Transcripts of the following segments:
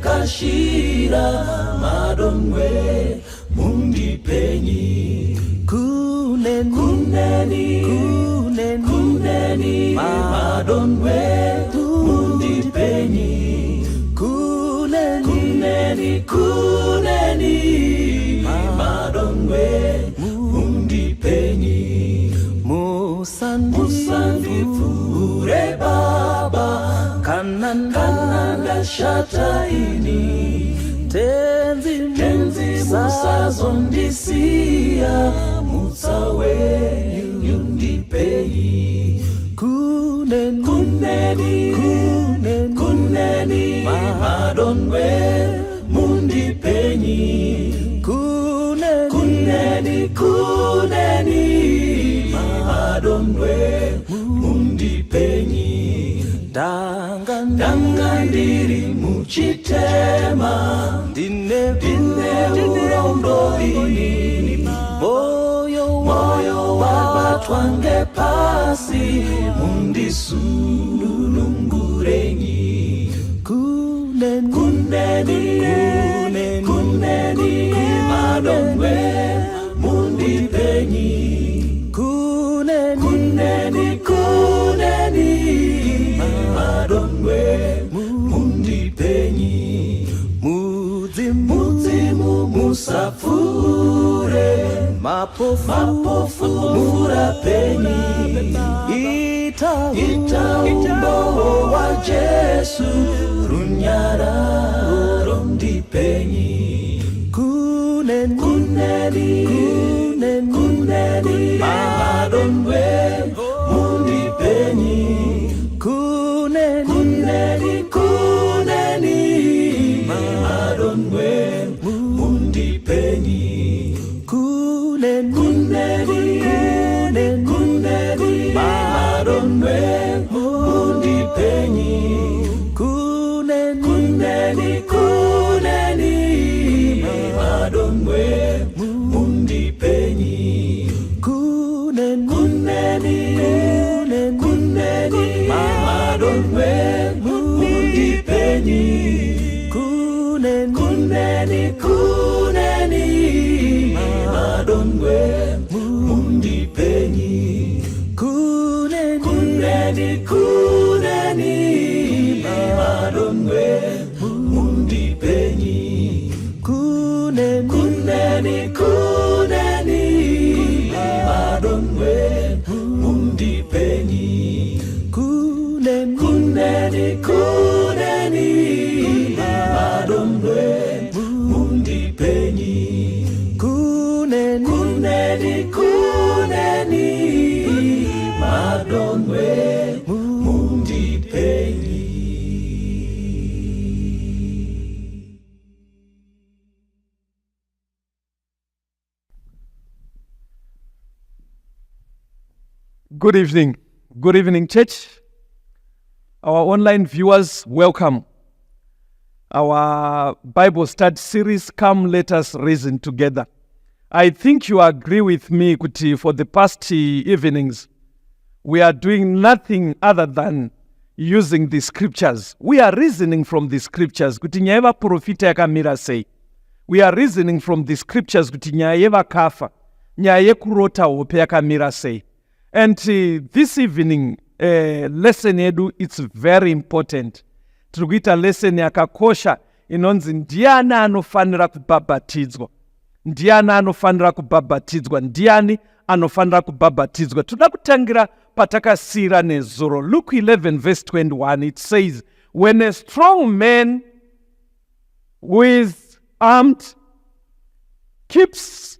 Kashira Madongwe Mundipenyi. Kuneni, Kuneni, kuneni, Kuneni Madongwe Mundipenyi. Kuneni, Kuneni, Kuneni Madongwe Mundipenyi. Musandi, Musandipfuure baba kana kana ndashata ini. Tenzi, Tenzi, musazondisiya, mutsa wenyu ndipei. Kuneni, Kuneni, kuneni, kuneni Madongwe mundipenyi. Kuneni, Kuneni, kuneni Madongwe mundipenyi. Ndanga Ndanga ndiri muchitema, ndine ndine urombo ini. Moyo Moyo wabatwa ngepasi, mundisunungurenyi. Kuneni, Kuneni, kuneni, kuneni Madongwe mundipenyi. Kuneni, Kuneni, kuneni Madongwe mundipenyi. Mudzimu, Mudzimu, musapfuure mapofu, mapofu murapenyi. Ita Ita umbowo waJesu, runyararo ndipenyi. Kuneni, Kuneni, kuneni, kuneni Madongwe mundipenyi. Kuneni, Kuneni, kuneni Madongwe mundipenyi. Kuneni, Kuneni, kuneni, kuneni Madongwe mundipenyi. Kuneni, Kuneni, kuneni Madongwe mundipenyi. Kuneni, Kuneni, kuneni, kuneni Madongwe mundipenyi. Kuneni, Kuneni, kuneni Madongwe mundipenyi. Kuneni, Kuneni, kuneni Madongwe mundipenyi. Kuneni, Kuneni, kuneni Madongwe mundipenyi. Kuneni, Kuneni, kuneni Madongwe mundipenyi. Kuneni, Kuneni, kuneni Madongwe mundipenyi. Good evening. Good evening, church. Our online viewers, welcome. Our Bible study series, Come Let Us Reason Together. I think you agree with me, kuti, for the past evenings, we are doing nothing other than using the scriptures. We are reasoning from the scriptures. Kuti nyaya yevaprofita yakamira sei? We are reasoning from the scriptures kuti nyaya yevakafa, nyaya yekurota hope yakamira sei? And this evening, lesson yedu, it's very important. Tiri kuita lesson yakakosha inonzi "Ndiani anofanira kubhabhatidzwa?" Ndiani anofanira kubhabhatidzwa? Ndiani anofanira kubhabhatidzwa? Toda kutangira patakasiyira nezuro. Luke 11 verse 21, it says, "When a strong man who is armed keeps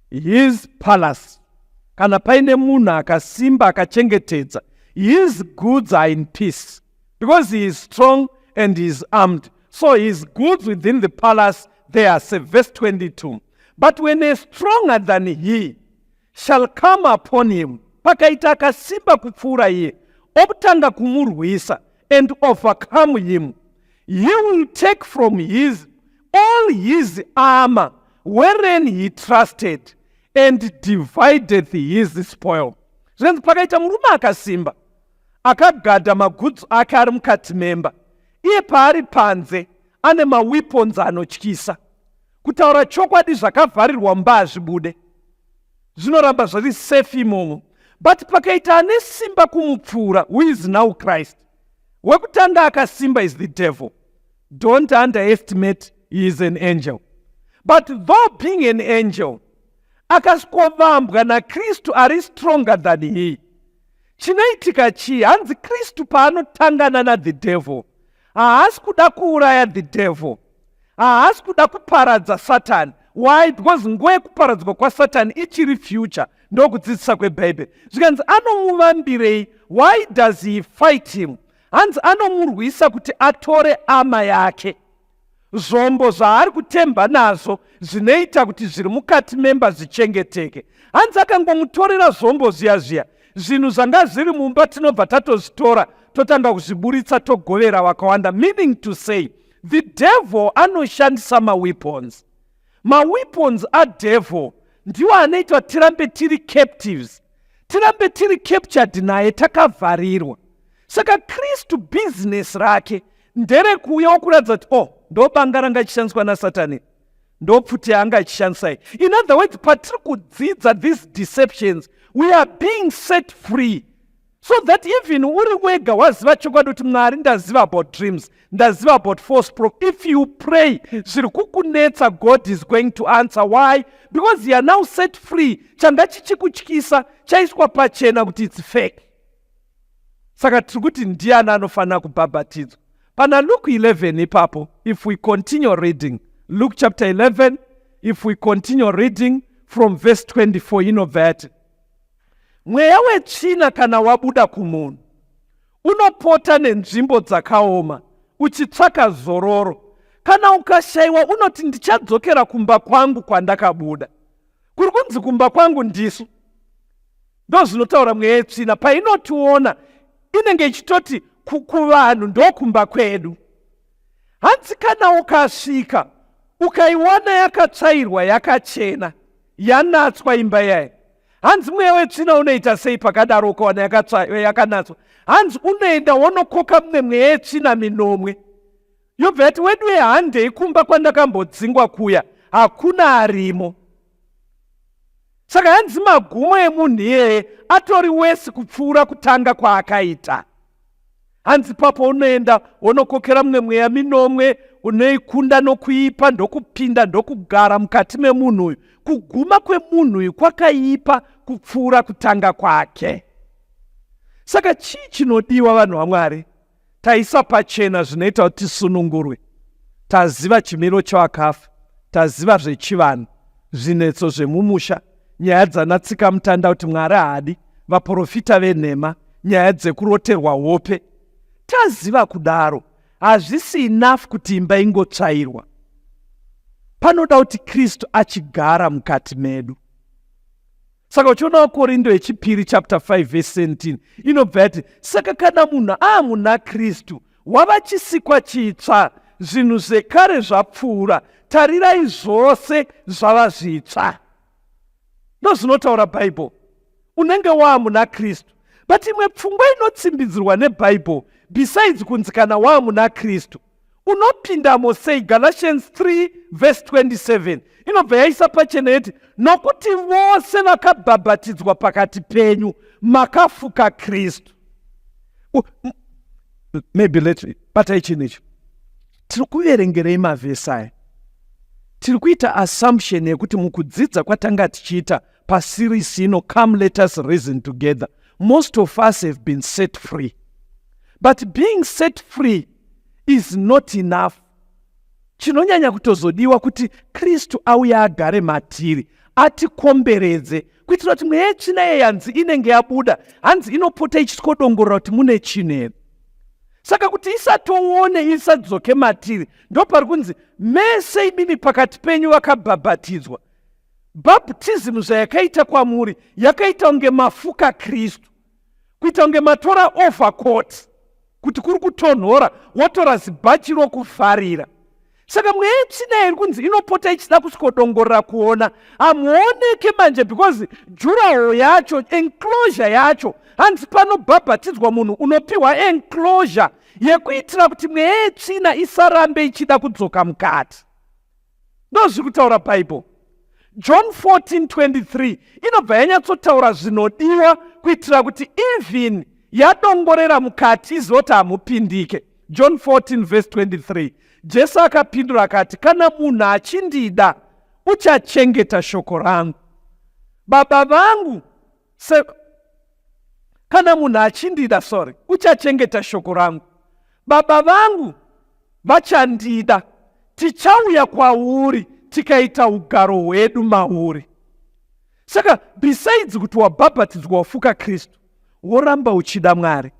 his palace," kana paine munhu akasimba akachengetedza, "his goods are in peace," because he is strong and he is armed, so his goods within the palace, they are safe. Verse 22, "But when a stronger than he shall come upon him," pakaita akasimba kupfuura iye otanga kumurwisa, "and overcome him, he will take from his all his armor wherein he trusted and divideth his spoil." Zvinzi pakaita murume akasimba akagadha magudzu ake ari mukati memba, iye paari panze. Ane maweapons anotyisa. Kutaura chokwadi, zvakavharirwa mumba hazvibude, zvinoramba zviri safe imomo. But pakaita ane simba kumupfuura, who is now Christ. Wekutanga akasimba is the devil. Don't underestimate, he is an angel. But though being an angel, akasvikovambwa naKristu ari stronger than he. Chinoitika chii? Hanzi Kristu paanotangana nathe devil, haasi kuda kuuraya the devil, haasi kuda kuparadza Satani. Why? Because nguva yekuparadzwa kwaSatani ichiri future. Ndokudzidzisa kweBhaibheri. Zvikanzi anomuvambirei? Why does he fight him? Hanzi anomurwisa kuti atore armour yake, zvombo zvaari kutemba nazvo zvinoita kuti zviri mukati memba zvichengeteke. Hanzi akangomutorera zvombo zviya zviya, zvinhu zvanga zviri mumba tinobva tatozvitora, totanga kuzviburitsa, togovera vakawanda. Meaning to say, the devil anoshandisa maweapons. Maweapons adevil ndiwo anoitwa tirambe tiri captives, tirambe tiri captured naye, takavharirwa. Saka Kristu bhizinesi rake nderekuuya wokuratidza kuti, oh, ndo banga ranga ichishandiswa naSatani, ndo pfuti yaanga achishandisai. In other words, patiri kudzidza these deceptions, we are being set free, so that even uri wega waziva chokwadi kuti, "Mwari, ndaziva about dreams, ndaziva about false prophet." If you pray, zviri kukunetsa, God is going to answer. Why? Because you are now set free. Changa chichikutyisa chaiswa pachena kuti it's fake. Saka tiri kuti ndiani anofanira kubhabhatidzwa? Pana Luke 11 ipapo, if we continue reading Luke chapter 11, if we continue reading from verse 24, inobva yati, "Mweya wetsvina kana wabuda kumunhu, unopota nenzvimbo dzakaoma uchitsvaka zororo. Kana ukashayiwa, unoti, 'Ndichadzokera kumba kwangu kwandakabuda.'" Kuri kunzi kumba kwangu ndisu. Ndo zvinotaura mweya yetsvina. Painotiona, inenge ichitoti kuvanhu ndokumba kwedu. Hanzi kana ukasvika, ukaiwana yakatsvairwa, yakachena, yanatswa imba yayo. Hanzi mweya wetsvina unoita sei pakadaro? Ukawana yakanatswa, hanzi unoenda wonokoka mumwe mweya yetsvina minomwe, yobva yati, "Wedu, handei kumba kwandakambodzingwa kuya, hakuna arimo." Saka hanzi magumo emunhu iyeye atori worse kupfuura kutanga kwaakaita. Hanzi papo unoenda wonokokera mumwe mweya minomwe, unoikunda nokuipa, ndokupinda, ndokugara mukati memunhu uyu. Kuguma kwemunhu uyu kwakaipa kupfuura kutanga kwake. Saka chii chinodiwa, vanhu vaMwari? Taisa pachena zvinoita kuti tisunungurwe. Taziva chimiro chevakafa, taziva zvechivanhu, zvinetso zvemumusha, nyaya dzanatsika mutanda kuti Mwari haadi, vaprofita venhema, nyaya dzekuroterwa hope. Taziva kudaro, hazvisi enough kuti imba ingotsvairwa. Panoda kuti Kristu achigara mukati medu. Saka uchiona Korinto yechipiri chapter 5 verse 17 inobva yati, "Saka kana munhu aamuna Kristu, wava chisikwa chitsva. Zvinhu zvekare zvapfuura, tarirai, zvose zvava zvitsva." Ndozvinotaura Bhaibheri. Unenge waamuna Kristu. But imwe pfungwa inotsimbidzirwa neBhaibheri, besides kunzi kana waamuna Kristu, unopindamo sei? Galatians 3 verse 27 inobva yaisa pachena yeti, "Nokuti vose vakabhabhatidzwa pakati penyu makafuka Kristu." Maybe let batai chinhu ichi. Tiri kuverengerei mavhesi aya? Tiri kuita assumption yekuti mukudzidza kwatanga tichiita paseries ino, Come Let Us Reason Together, most of us have been set free. But being set free is not enough. Chinonyanya kutozodiwa kuti Kristu auye agare matiri, atikomberedze, kuitira kuti mweya yetsvina yeyanzi inenge yabuda, hanzi inopota ichisvodongorora kuti mune chinhu here. Saka kuti isatoone, isadzoke matiri, ndopari kunzi mese imimi pakati penyu vakabhabhatidzwa. Baptism zvayakaita kwamuri, yakaita kunge mafuka Kristu, kuita kunge matora overcoat kuti kuri kutonhora, wotora zibhachi rokuvharira. Saka mweya yetsvina iri kunzi inopota ichida kusvikodongorera kuona hamuoneke manje, because durawall yacho, enclosure yacho, hanzi panobhabhatidzwa munhu unopiwa enclosure. Yekuitira kuti mweya yetsvina isarambe ichida kudzoka mukati. Ndozviri kutaura Bible. John 14:23 inobva yanyatsotaura zvinodiwa kuitira kuti even yadongorera mukati izive kuti hamupindike. John 14 verse 23, Jesu akapindura akati, kana munhu achindida uchachengeta shoko rangu. Baba vangu se kana munhu achindida, sorry, uchachengeta shoko rangu. Baba vangu vachandida, tichauya kwauri tikaita ugaro hwedu mauri. Saka besides kuti wabhabhatidzwa wafuka Kristu, woramba uchida Mwari,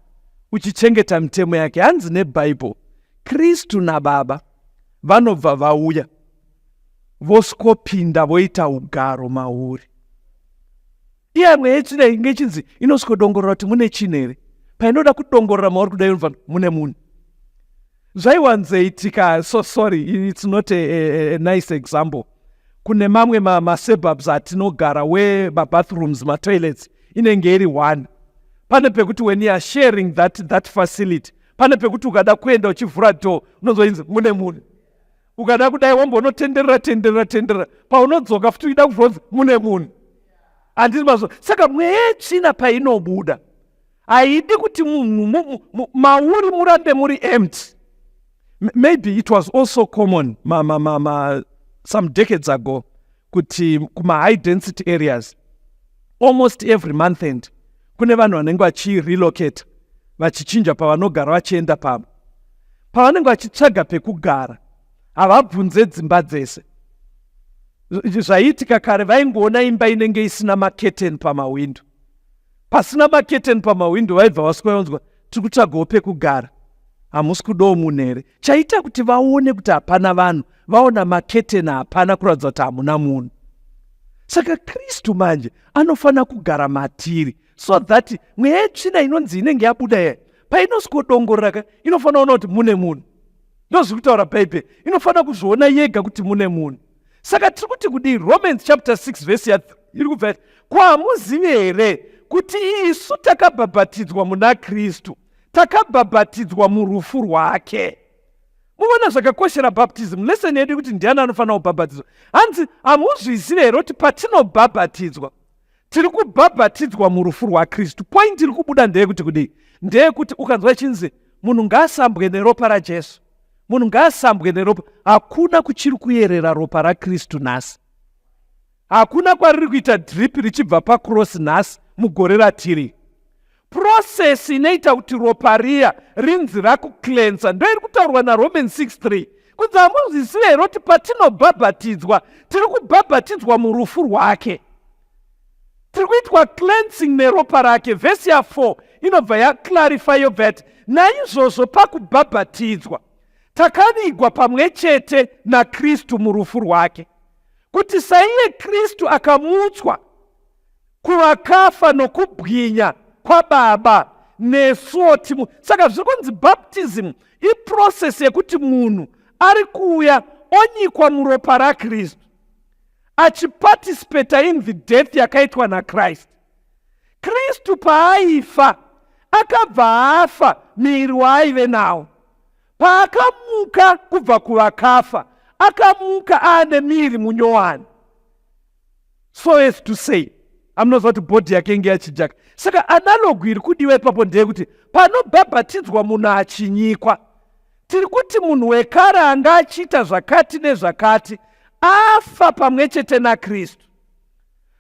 uchichengeta mitemo yake, hanzi neBhaibheri, Kristu naBaba vanobva vauya vosikopinda voita ugaro mauri. Iye mweya yetsvina inge ichinzi inosvikodongorora kuti mune chinhu here. Painoda kudongorora mauri kudai inobva mune munhu. Zvaiwanzoitika, so sorry, it's not a nice example. Kune mamwe masuburbs atinogara where mabathrooms, matoilets inenge iri one. Pane pekuti when you are sharing that facility, pane pekuti ukada kuenda uchivhura door unonzwa inzi mune munhu. Ukada kudai wambonotenderera tenderera tenderera, paunodzoka futi uchida kuvhura mune munhu. Handiti mazvo. Saka mweya yetsvina painobuda haidi kuti mauri murambe muri empty. Maybe it was also common some decades ago kuti kuma high density areas almost every month end kune vanhu vanenge vachirelocate, vachichinja pavanogara vachienda pamwe. Pavanenge vachitsvaga pekugara havabvunze dzimba dzese. Zvaiitika kare vaingoona imba inenge isina maketeni pamawindo. Pasina maketeni pamawindo vaibva vaswera tiri kutsvagawo pekugara, hamusi kudawo munhu here? Chaita kuti vaone kuti hapana vanhu, vaona maketeni hapana, kuratidza kuti hamuna munhu. Saka Kristu manje anofanira kugara matiri so that mweya yetsvina inonzi inenge yabuda iya painosvikodongorera inofanira kuona kuti mune munhu. Ndozviri kutaura Bhaibheri, inofanira kuzviona yega kuti mune munhu. Saka tiri kuti kudii? Romans chapter 6 verse ya iri kubva yati, ko hamuzivi here kuti isu takabhabhatidzwa muna Kristu, takabhabhatidzwa murufu rwake? Muona zvakakoshera baptism. Lesson yedu kuti ndiani anofanira kubhabhatidzwa. Hanzi hamuzvizivi here kuti patinobhabhatidzwa tiri kubhabhatidzwa murufu rwaKristu? Point iri kubuda ndeyekuti kudii? Ndeyekuti ukanzwa ichinzi munhu ngaasambwe neropa raJesu, munhu ngaasambwe neropa, hakuna kuchiri kuyerera ropa raKristu nhasi. Hakuna kwariri kuita drip richibva pakrosi nhasi mugore ratiri. Process inoita kuti ropa riya rinzi rakucleansa ndo iri kutaurwa naRomans 6:3 kunzi hamuzvizivi here kuti patinobhabhatidzwa tiri kubhabhatidzwa murufu rwake, tiri kuitwa cleansing neropa rake. Vhesi ya4 inobva yaclarify, yobva yati naizvozvo pakubhabhatidzwa takavigwa pamwe chete naKristu murufu rwake, kuti saiye Kristu akamutswa kuvakafa nokubwinya kwaBaba, nesuwo timu. Saka zviri kunzi baptism iprocess yekuti munhu ari kuuya onyikwa muropa raKristu achiparticipata in the death yakaitwa naChrist. Kristu paaifa akabva afa muviri waaive nawo. Paakamuka kubva kuvakafa akamuka aane miviri munyowani, so as to say amunoziva kuti body yake inge yachijaka. Saka analogy iri kudiwa ipapo ndeyekuti panobhabhatidzwa munhu achinyikwa, tiri kuti munhu wekare anga achiita zvakati nezvakati afa pamwe chete naKristu.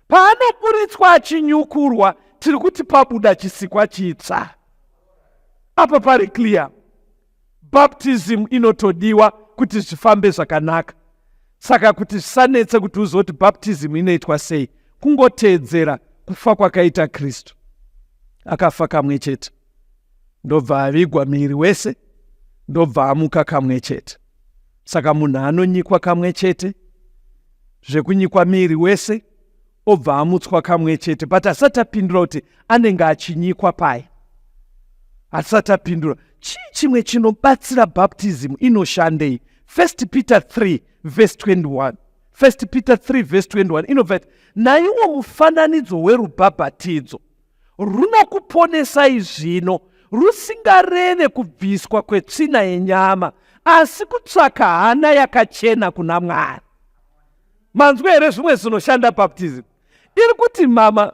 Paanoburitswa achinyukurwa, tiri kuti pabuda chisikwa chitsva. Apa pari clear. Baptism inotodiwa kuti zvifambe zvakanaka. Saka kuti zvisanetse kuti uzoti baptism inoitwa sei, kungoteedzera kufa kwakaita Kristu. Akafa kamwe chete, ndobva avigwa muviri wese, ndobva amuka kamwe chete. Saka munhu anonyikwa kamwe chete, zvekunyikwa muviri wese, obva amutswa kamwe chete. But asati apindura kuti anenge achinyikwa pai, asati apindura. Chii chimwe chinobatsira? Baptism inoshandei? 1 Peter 3 verse 21, 1 Peter 3 verse 21 inobva iti, naiwo mufananidzo werubhabhatidzo runokuponesai zvino. Rusingareve kubviswa kwetsvina yenyama, asi kutsvaka hana yakachena kuna Mwari. Manzwa here zvimwe zvinoshanda baptism? Iri kuti mama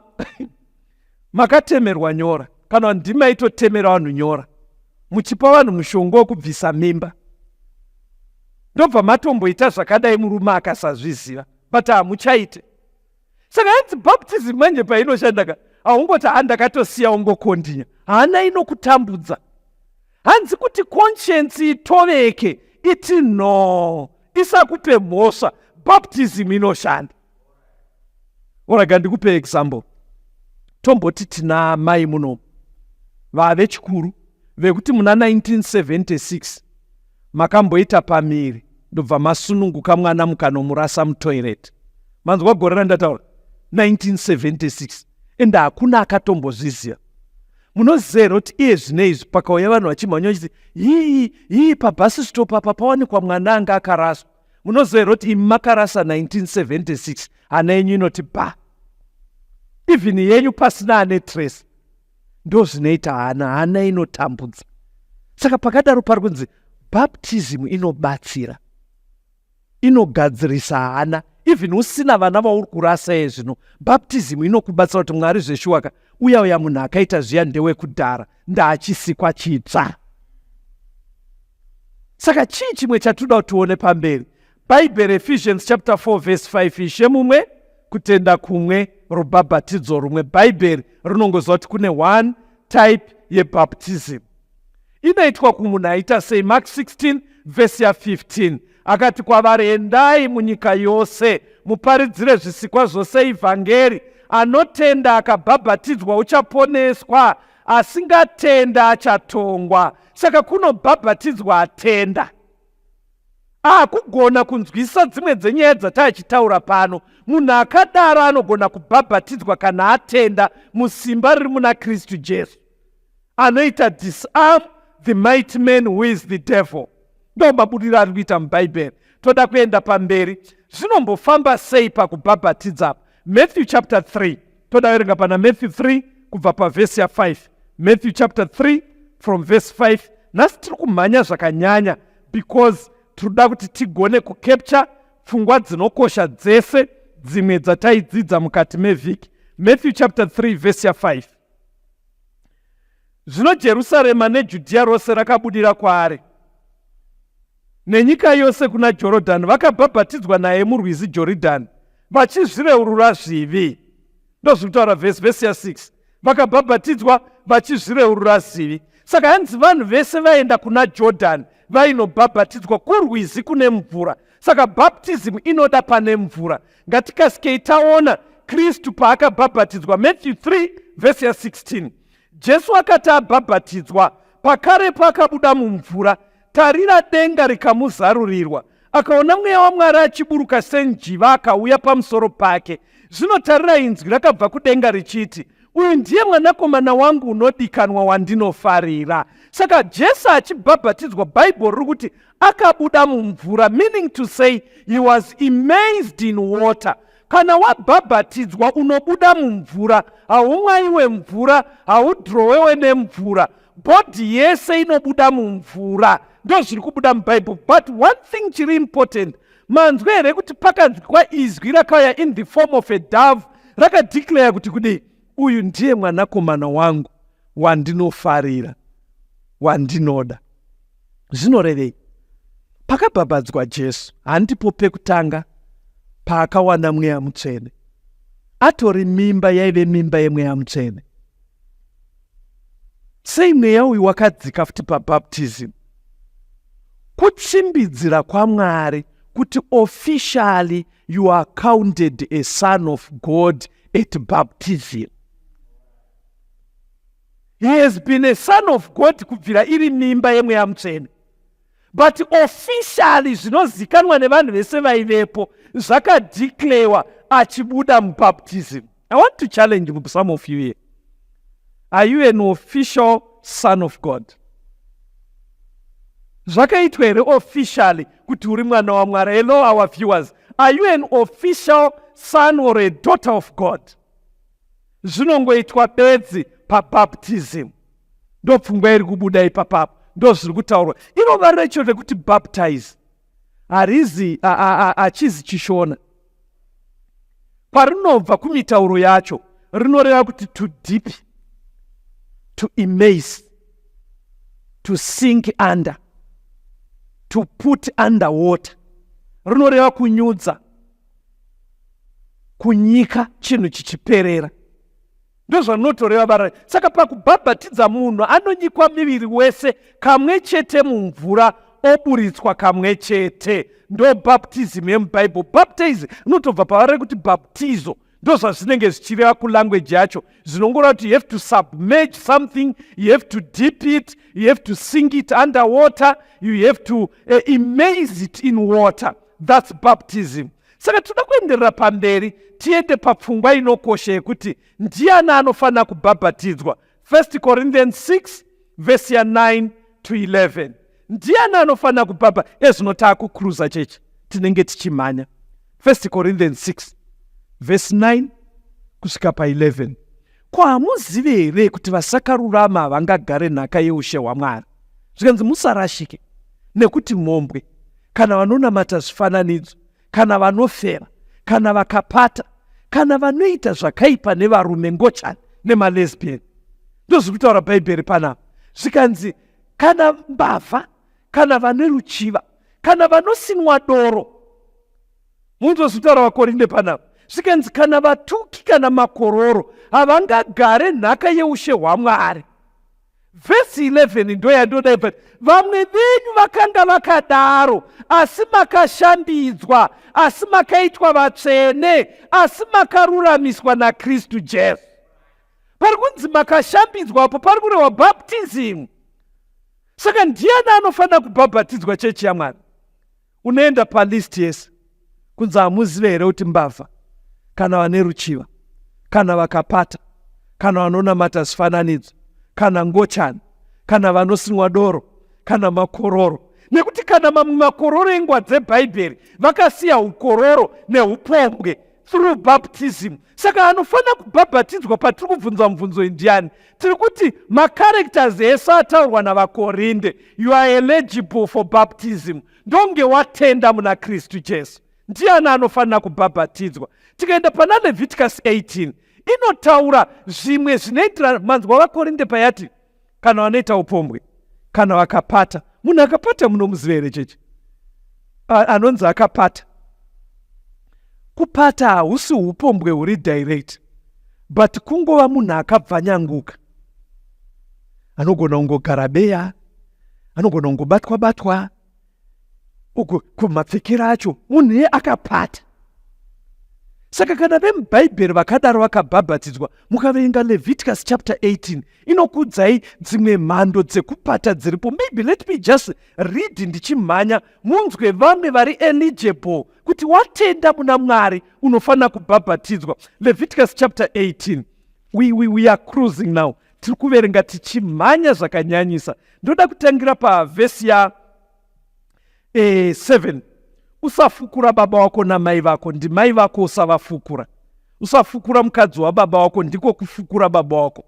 makatemerwa nyora, kana ndimaitotemera vanhu nyora, muchipa vanhu mushonga wekubvisa mimba, ndobva matomboita zvakadai, murume akasazviziva, but hamuchaite. Saka hanzi baptism manje painoshanda ka, haungoti ha, ndakatosiya, ungokondinya. Hana inokutambudza. Hanzi kuti conscience itoveke, iti no, isakupe mhosva, baptism inoshanda. Oraga ndikupe example. Tomboti tina mai muno vave chikuru vekuti muna 1976 makamboita pamiri, ndobva masununguka mwana, mukanomurasa mutoilet. Manzwa gore randataura? 1976. Ende hakuna akatombozviziva. Munoziva here kuti iye zvino izvi pakauya vanhu vachimhanya vachiti, "Hii hii, pabus stop apa pawanikwa mwana anga akaraswa," munoziva here kuti imi makarasa 1976, hana yenyu inoti ba, even yenyu pasina ane trace? Ndo zvinoita hana. Hana inotambudza. Saka pakadaro pari kunzi baptism inobatsira, inogadzirisa hana. Even usina vana vauri kurasa iye zvino, baptism inokubatsira kuti, "Mwari, zveshuwaka, uya uya munhu akaita zviya ndewekudhara, ndaachisikwa chitsva." Saka chii chimwe chatoda kuti tione pamberi? Bhaibheri, Ephesians chapter 4 verse 5: Ishe mumwe, kutenda kumwe, rubhabhatidzo rumwe. Bhaibheri rinongoziva kuti kune one type yebaptism. Inoitwa kumunhu aita sei? Mark 16 vhesi ya15 akati kwavari, "Endai munyika yose, muparidzire zvisikwa zvose ivhangeri. Anotenda akabhabhatidzwa uchaponeswa, asingatenda achatongwa." Saka kunobhabhatidzwa atenda, akugona kunzwisa dzimwe dzenyaya dzatachitaura pano. Munhu akadaro anogona kubhabhatidzwa kana atenda musimba riri muna Kristu Jesu, anoita disarm the mighty man who is the devil. Ndo mabudiro ari kuita mubhaibheri. Toda kuenda pamberi. Zvinombofamba sei pakubhabhatidza? Matthew chapter 3, toda verenga pana Matthew 3 kubva pavhesi ya5. Matthew chapter 3 from verse 5. Nhasi tiri kumhanya zvakanyanya because tinoda kuti tigone kucapture pfungwa dzinokosha dzese dzimwe dzataidzidza mukati mevhiki. Matthew chapter 3 vhesi ya5: Zvino Jerusarema neJudhiya rose rakabudira kwaari, nenyika yose kuna Jorodhani, vakabhabhatidzwa naye murwizi Joridhani, vachizvireurura zvivi. Ndozviri kutaura vhesi ya6: vakabhabhatidzwa vachizvireurura zvivi. Saka hanzi vanhu vese vaenda kuna Jordhani vainobhabhatidzwa kurwizi kune mvura. Saka baptism inoda pane mvura. Ngatikasikei taona Kristu paakabhabhatidzwa. Matthew 3 vhesi ya16: Jesu akati abhabhatidzwa, pakarepo akabuda mumvura. Tarira, denga rikamuzarurirwa, akaona Mweya waMwari achiburuka senjiva akauya pamusoro pake. Zvino tarira, inzwi rakabva kudenga richiti, "Uyu ndiye mwanakomana wangu unodikanwa wandinofarira." Saka Jesu achibhabhatidzwa, Bhaibheri riri kuti akabuda mumvura, meaning to say he was immersed in water. Kana wabhabhatidzwa, unobuda mumvura. Haumwayiwe mvura, haudrowewe nemvura, body yese inobuda mumvura. Ndo zviri kubuda mubhaibheri. But one thing chiri important, manzwa here kuti pakanzwikwa izwi rakauya in the form of a dove, rakadeclare kuti kudii? "Uyu ndiye mwanakomana wangu wandinofarira, wandinoda." Zvinorevei? Pakabhabhadzwa Jesu, handipo pekutanga paakawana Mweya Mutsvene. Atori mimba, yaive mimba yemweya Mutsvene. Sei mweya uyu wakadzika futi pabaptism? Kutsimbidzira kwaMwari kuti officially you are counted a son of God at baptism. He has been a son of God kubvira iri mimba yemweya Mutsvene, but officially zvinozikanwa nevanhu vese vaivepo zvakadeclarewa achibuda mubaptism. I want to challenge some of you here. Are you an official son of God? Zvakaitwa here officially kuti uri mwana waMwari? Hello, our viewers, are you an official son or a daughter of God? Zvinongoitwa bedzi pabaptism. Ndopfungwa iri kubuda ipapapo, ndozviri kutaurwa. Iro vara racho rekuti baptize harizi hachizi chiShona. Kwarinobva kumitauro yacho rinoreva kuti to dip, to immerse, to sink under, to put under water. Rinoreva kunyudza, kunyika chinhu chichiperera. Ndozvanotoreva bara. Saka pakubhabhatidza munhu anonyikwa miviri wese kamwe chete mumvura, oburitswa kamwe chete. Ndo baptism yemubhaibheri. Baptize inotobva pavari rekuti baptizo. Ndo zvazvinenge zvichireva kulanguage yacho. Zvinongoreva kuti you have to submerge something, you have to dip it, you have to sink it under water, you have to immerse it in water. That's baptism. Saka toda kuenderera pamberi, tiende papfungwa inokosha yekuti ndiani anofanira kubhabhatidzwa. 1 Corinthians 6 vhesi ya9 to 11. Ndiani anofanira kubhabha? Ezvino taakucruisa, chechi, tinenge tichimhanya. 1 Corinthians 6 vhesi 9 kusvika pa11. Ko hamuzivi here kuti vasakarurama havangagare nhaka yeushe hwaMwari? Zvikanzi, musarashike, nekuti mhombwe, kana vanonamata zvifananidzo, kana vanofera, kana vakapata, kana vanoita zvakaipa nevarume, ngochani nemalesbian, ndozviri kutaura Bhaibheri panapa. Zvikanzi, kana mbavha, kana vane ruchiva, kana vanosinwa doro. Munzozvitaura vaKorinde panapa. Zvikanzi, kana vatuki, kana makororo, havangagare nhaka yeushe hwaMwari. Vhesi 11 ndo yandoda ibva. Vamwe venyu vakanga vakadaro, asi makashambidzwa, asi makaitwa vatsvene, asi makaruramiswa naKristu Jesu. Pari kunzi makashambidzwa apo pari kurehwa baptism. Saka ndiani anofanira kubhabhatidzwa, chechi yaMwari? Unoenda palist yese, kunzi, hamuzive here kuti mbavha, kana vane ruchiva, kana vakapata, kana vanonamata zvifananidzo, kana ngochani, kana vanosinwa doro, kana makororo? Nekuti kana mamwe makororo engwa dzebhaibheri vakasiya ukororo neupombwe through baptism. Saka anofanira kubhabhatidzwa patiri kubvunza mubvunzo ndiani? Tiri kuti macharacters ese ataurwa navaKorinde, you are eligible for baptism, ndonge watenda muna Kristu Jesu. Ndiani anofanira kubhabhatidzwa? Tikaenda pana Leviticus 18, inotaura zvimwe zvinoitira. Manzwa vaKorinde payati kana vanoita upombwe, kana vakapata. Munhu akapata munomuziva here, chechi? Anonzi akapata, kupata hausi upombwe huri direct, but kungova munhu akabvanyanguka, anogona kungogara beya, anogona kungobatwa batwa uku kumapfekero acho, munhu iye akapata. Saka kana vemubhaibheri vakadaro vakabhabhatidzwa, mukaverenga Leviticus chapter 18, inokudzai dzimwe mhando dzekupata dziripo. Maybe let me just read ndichimhanya, munzwe vamwe vari eligible kuti watenda muna Mwari unofanira kubhabhatidzwa. Leviticus chapter 18. We are cruising now. Tiri kuverenga tichimhanya zvakanyanyisa. Ndoda kutangira pavhesi ya 7. Usafukura baba wako namai vako, ndimai vako, usavafukura. Usafukura mukadzi wababa wako, ndiko kufukura baba wako.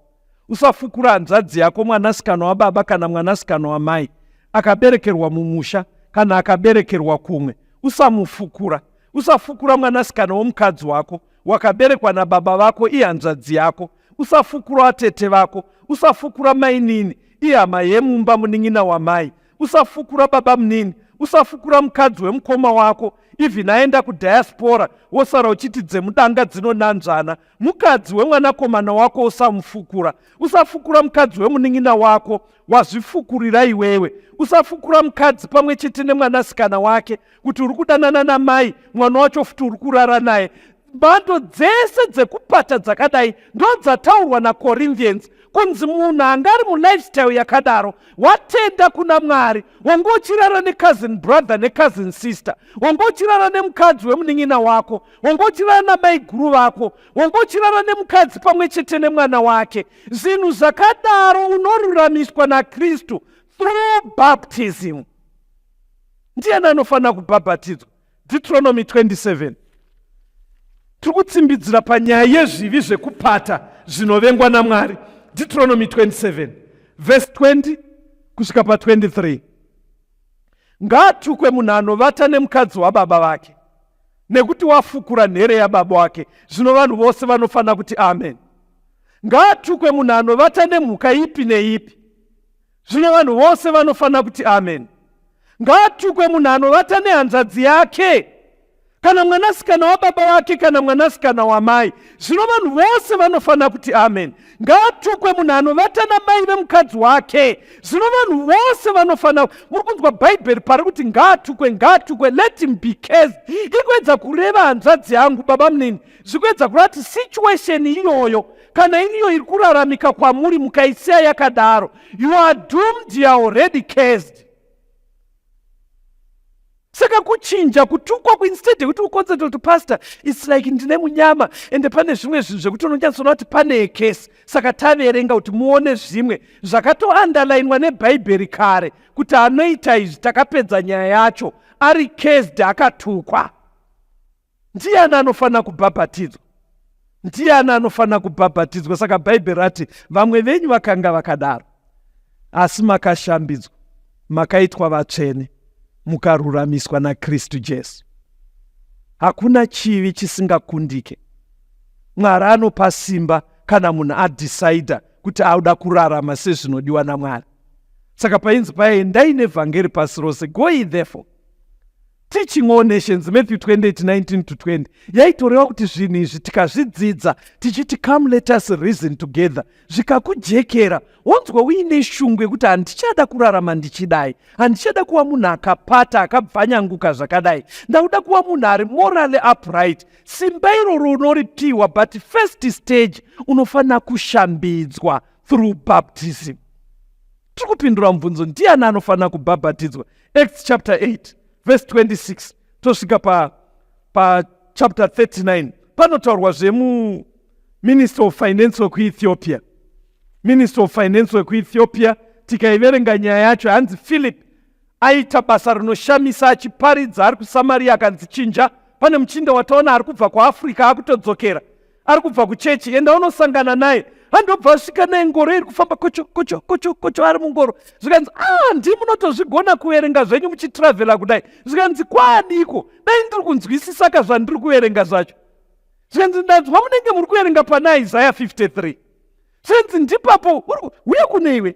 Usafukura hanzvadzi yako, mwanasikana wababa kana mwanasikana wamai, akaberekerwa mumusha kana akaberekerwa kumwe, usamufukura. Usafukura mwanasikana womukadzi wako wakaberekwa nababa vako, ihanzvadzi yako. Usafukura vatete vako. Usafukura mainini, ihama yemumba, munin'ina wamai. Usafukura baba munini. Usafukura mukadzi wemukoma wako, even aenda kudiaspora, wosara uchiti dzemudanga dzinonanzvana. Mukadzi wemwanakomana wako usamufukura. Usafukura mukadzi wemunin'ina wako, wazvifukurira iwewe. Usafukura mukadzi pamwe chete nemwanasikana wake, kuti uri kudanana namai mwana wacho futi uri kurara naye. Mhando dzese dzekupata dzakadai ndo dzataurwa naCorinthians, kunzi munhu anga ari mulifestyle yakadaro, watenda kuna Mwari, wanga uchirara necousin brother necousin sister, wanga uchirara nemukadzi wemunin'ina wako, wanga uchirara namaiguru vako, wanga uchirara nemukadzi pamwe chete nemwana wake, zvinhu zvakadaro, unoruramiswa naKristu through baptism. Ndiani anofanira kubhabhatidzwa? Deuteronomy 27. Tiri kutsimbidzira panyaya yezvivi zvekupata zvinovengwa naMwari. Deuteronomy 27 vhesi 1. Verse 20 kusvika pa23. Ngaatukwe munhu anovata nemukadzi wababa vake, nekuti wafukura nhere yababa wake. Zvino vanhu vose vanofanira kuti amen. Ngaatukwe munhu anovata nemhuka ipi neipi. Zvino vanhu vose vanofanira kuti amen. Ngaatukwe munhu anovata nehanzvadzi yake, kana mwanasikana wababa vake, kana mwanasikana wamai. Zvino vanhu vose vanofanira kuti amen. Ngaatukwe munhu anovata namai vemukadzi wake. Zvino vanhu vose vanofanira. Muri kunzwa Bhaibheri pari kuti ngaatukwe, ngaatukwe, let him be cursed. Iri kuedza kureva hanzvadzi yangu, baba munini. Zvikuedza kureva kuti situation iyoyo, kana iriyo iri kuraramika kwamuri, mukaisiya yakadaro, you are doomed, you are already cursed. Saka kuchinja kutukwa, instead yekuti uconcentrate kuti, "Pastor, it's like ndine munyama," ende pane zvimwe zvinhu zvekuti unonyatsoona kuti pane curse. Saka taverenga kuti muone zvimwe zvakatounderlinwa neBhaibheri kare kuti anoita izvi, takapedza nyaya yacho, ari cursed, akatukwa. Ndiani anofanira kubhabhatidzwa? Ndiani anofanira kubhabhatidzwa? Saka Bhaibheri rati vamwe venyu vakanga vakadaro, asi makashambidzwa, makaitwa vatsvene, mukaruramiswa naKristu Jesu. Hakuna chivi chisingakundike. Mwari anopa simba kana munhu adecider kuti auda kurarama sezvinodiwa naMwari. Saka painzi paya, "Endai nevhangeri pasi rose," go ye therefore teaching all nations, Matthew 28, 19 to 20, yaitoreva kuti zvinhu izvi tikazvidzidza tichiti, "Come, let us reason together," zvikakujekera, wonzwa uine shungu yekuti handichada kurarama ndichidai, handichada kuva munhu akapata, akabvanyanguka zvakadai, ndauda kuva munhu ari morally upright. Simba iroro unoripiwa, but first stage unofanira kushambidzwa through baptism. Tiri kupindura mubvunzo, ndiani anofanira kubhabhatidzwa? Acts chapter 8 verse 26 tosvika pa chapter 39, panotaurwa zvemuminister of finance wekuEthiopia. Minister of finance wekuEthiopia, tikaiverenga nyaya yacho, hanzi Philip aita basa rinoshamisa achiparidza ari kuSamaria, akanzi, "Chinja, pane muchinda wataona ari kubva kuAfrica, akutodzokera, ari kubva kuchechi, enda unosangana naye." Handobva asvika naye, ngoro iri kufamba kocho kocho kocho kocho, ari mungoro. Zvikanzi, "A, ah, ndi munotozvigona kuverenga zvenyu muchitravhela kudai." Zvikanzi, "Kwaadiko? Dai ndiri kunzwisisaka zvandiri kuverenga zvacho." Zvikanzi, "Ndanzwa munenge muri kuverenga pana Isaya 53." Zvikanzi, "Ndipapo, uye kune iwe."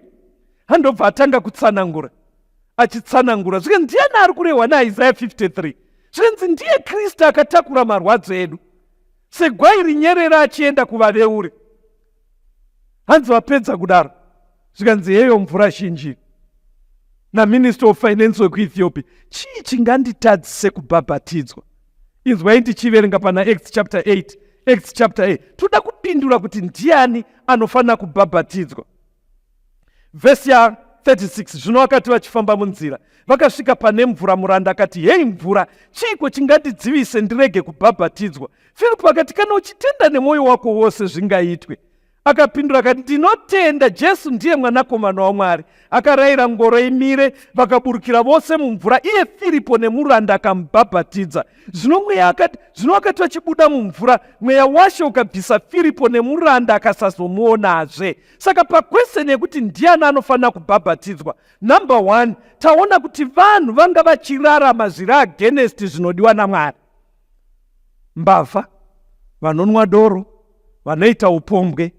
Handobva atanga kutsanangura, achitsanangura. Zvikanzi, "Ndiani ari kurehwa naIsaya 53?" Zvikanzi, "Ndiye Kristu akatakura marwadzo edu segwai rinyerera achienda kuvaveuri." Hanzi vapedza kudaro, zvikanzi, "Heyo mvura zhinji." Naminister of finance wekuEthiopia, "Chii chinganditadzise kubhabhatidzwa?" Inzwai ndichiverenga pana Acts chapter 8. Acts chapter 8, toda kupindura kuti ndiani anofanira kubhabhatidzwa. Vhesi ya36, zvino vakati vachifamba munzira, vakasvika pane mvura. Muranda akati, "Hei mvura, chiiko chingandidzivise ndirege kubhabhatidzwa?" Firipo akati, "Kana uchitenda nemwoyo wako wose, zvingaitwe." Akapindura akati, "Ndinotenda Jesu ndiye mwanakomana waMwari." Akarayira ngoro imire, vakaburukira vose mumvura, iye Firipo nemuranda, akamubhabhatidza. Zvino mweya akati, zvino akati vachibuda mumvura, mweya waShe ukabvisa Firipo, nemuranda akasazomuonazve. Saka paquestion yekuti ndiani anofanira kubhabhatidzwa, number one, taona kuti vanhu vanga vachirarama zviri against zvinodiwa naMwari: mbavha, vanonwa doro, vanoita upombwe,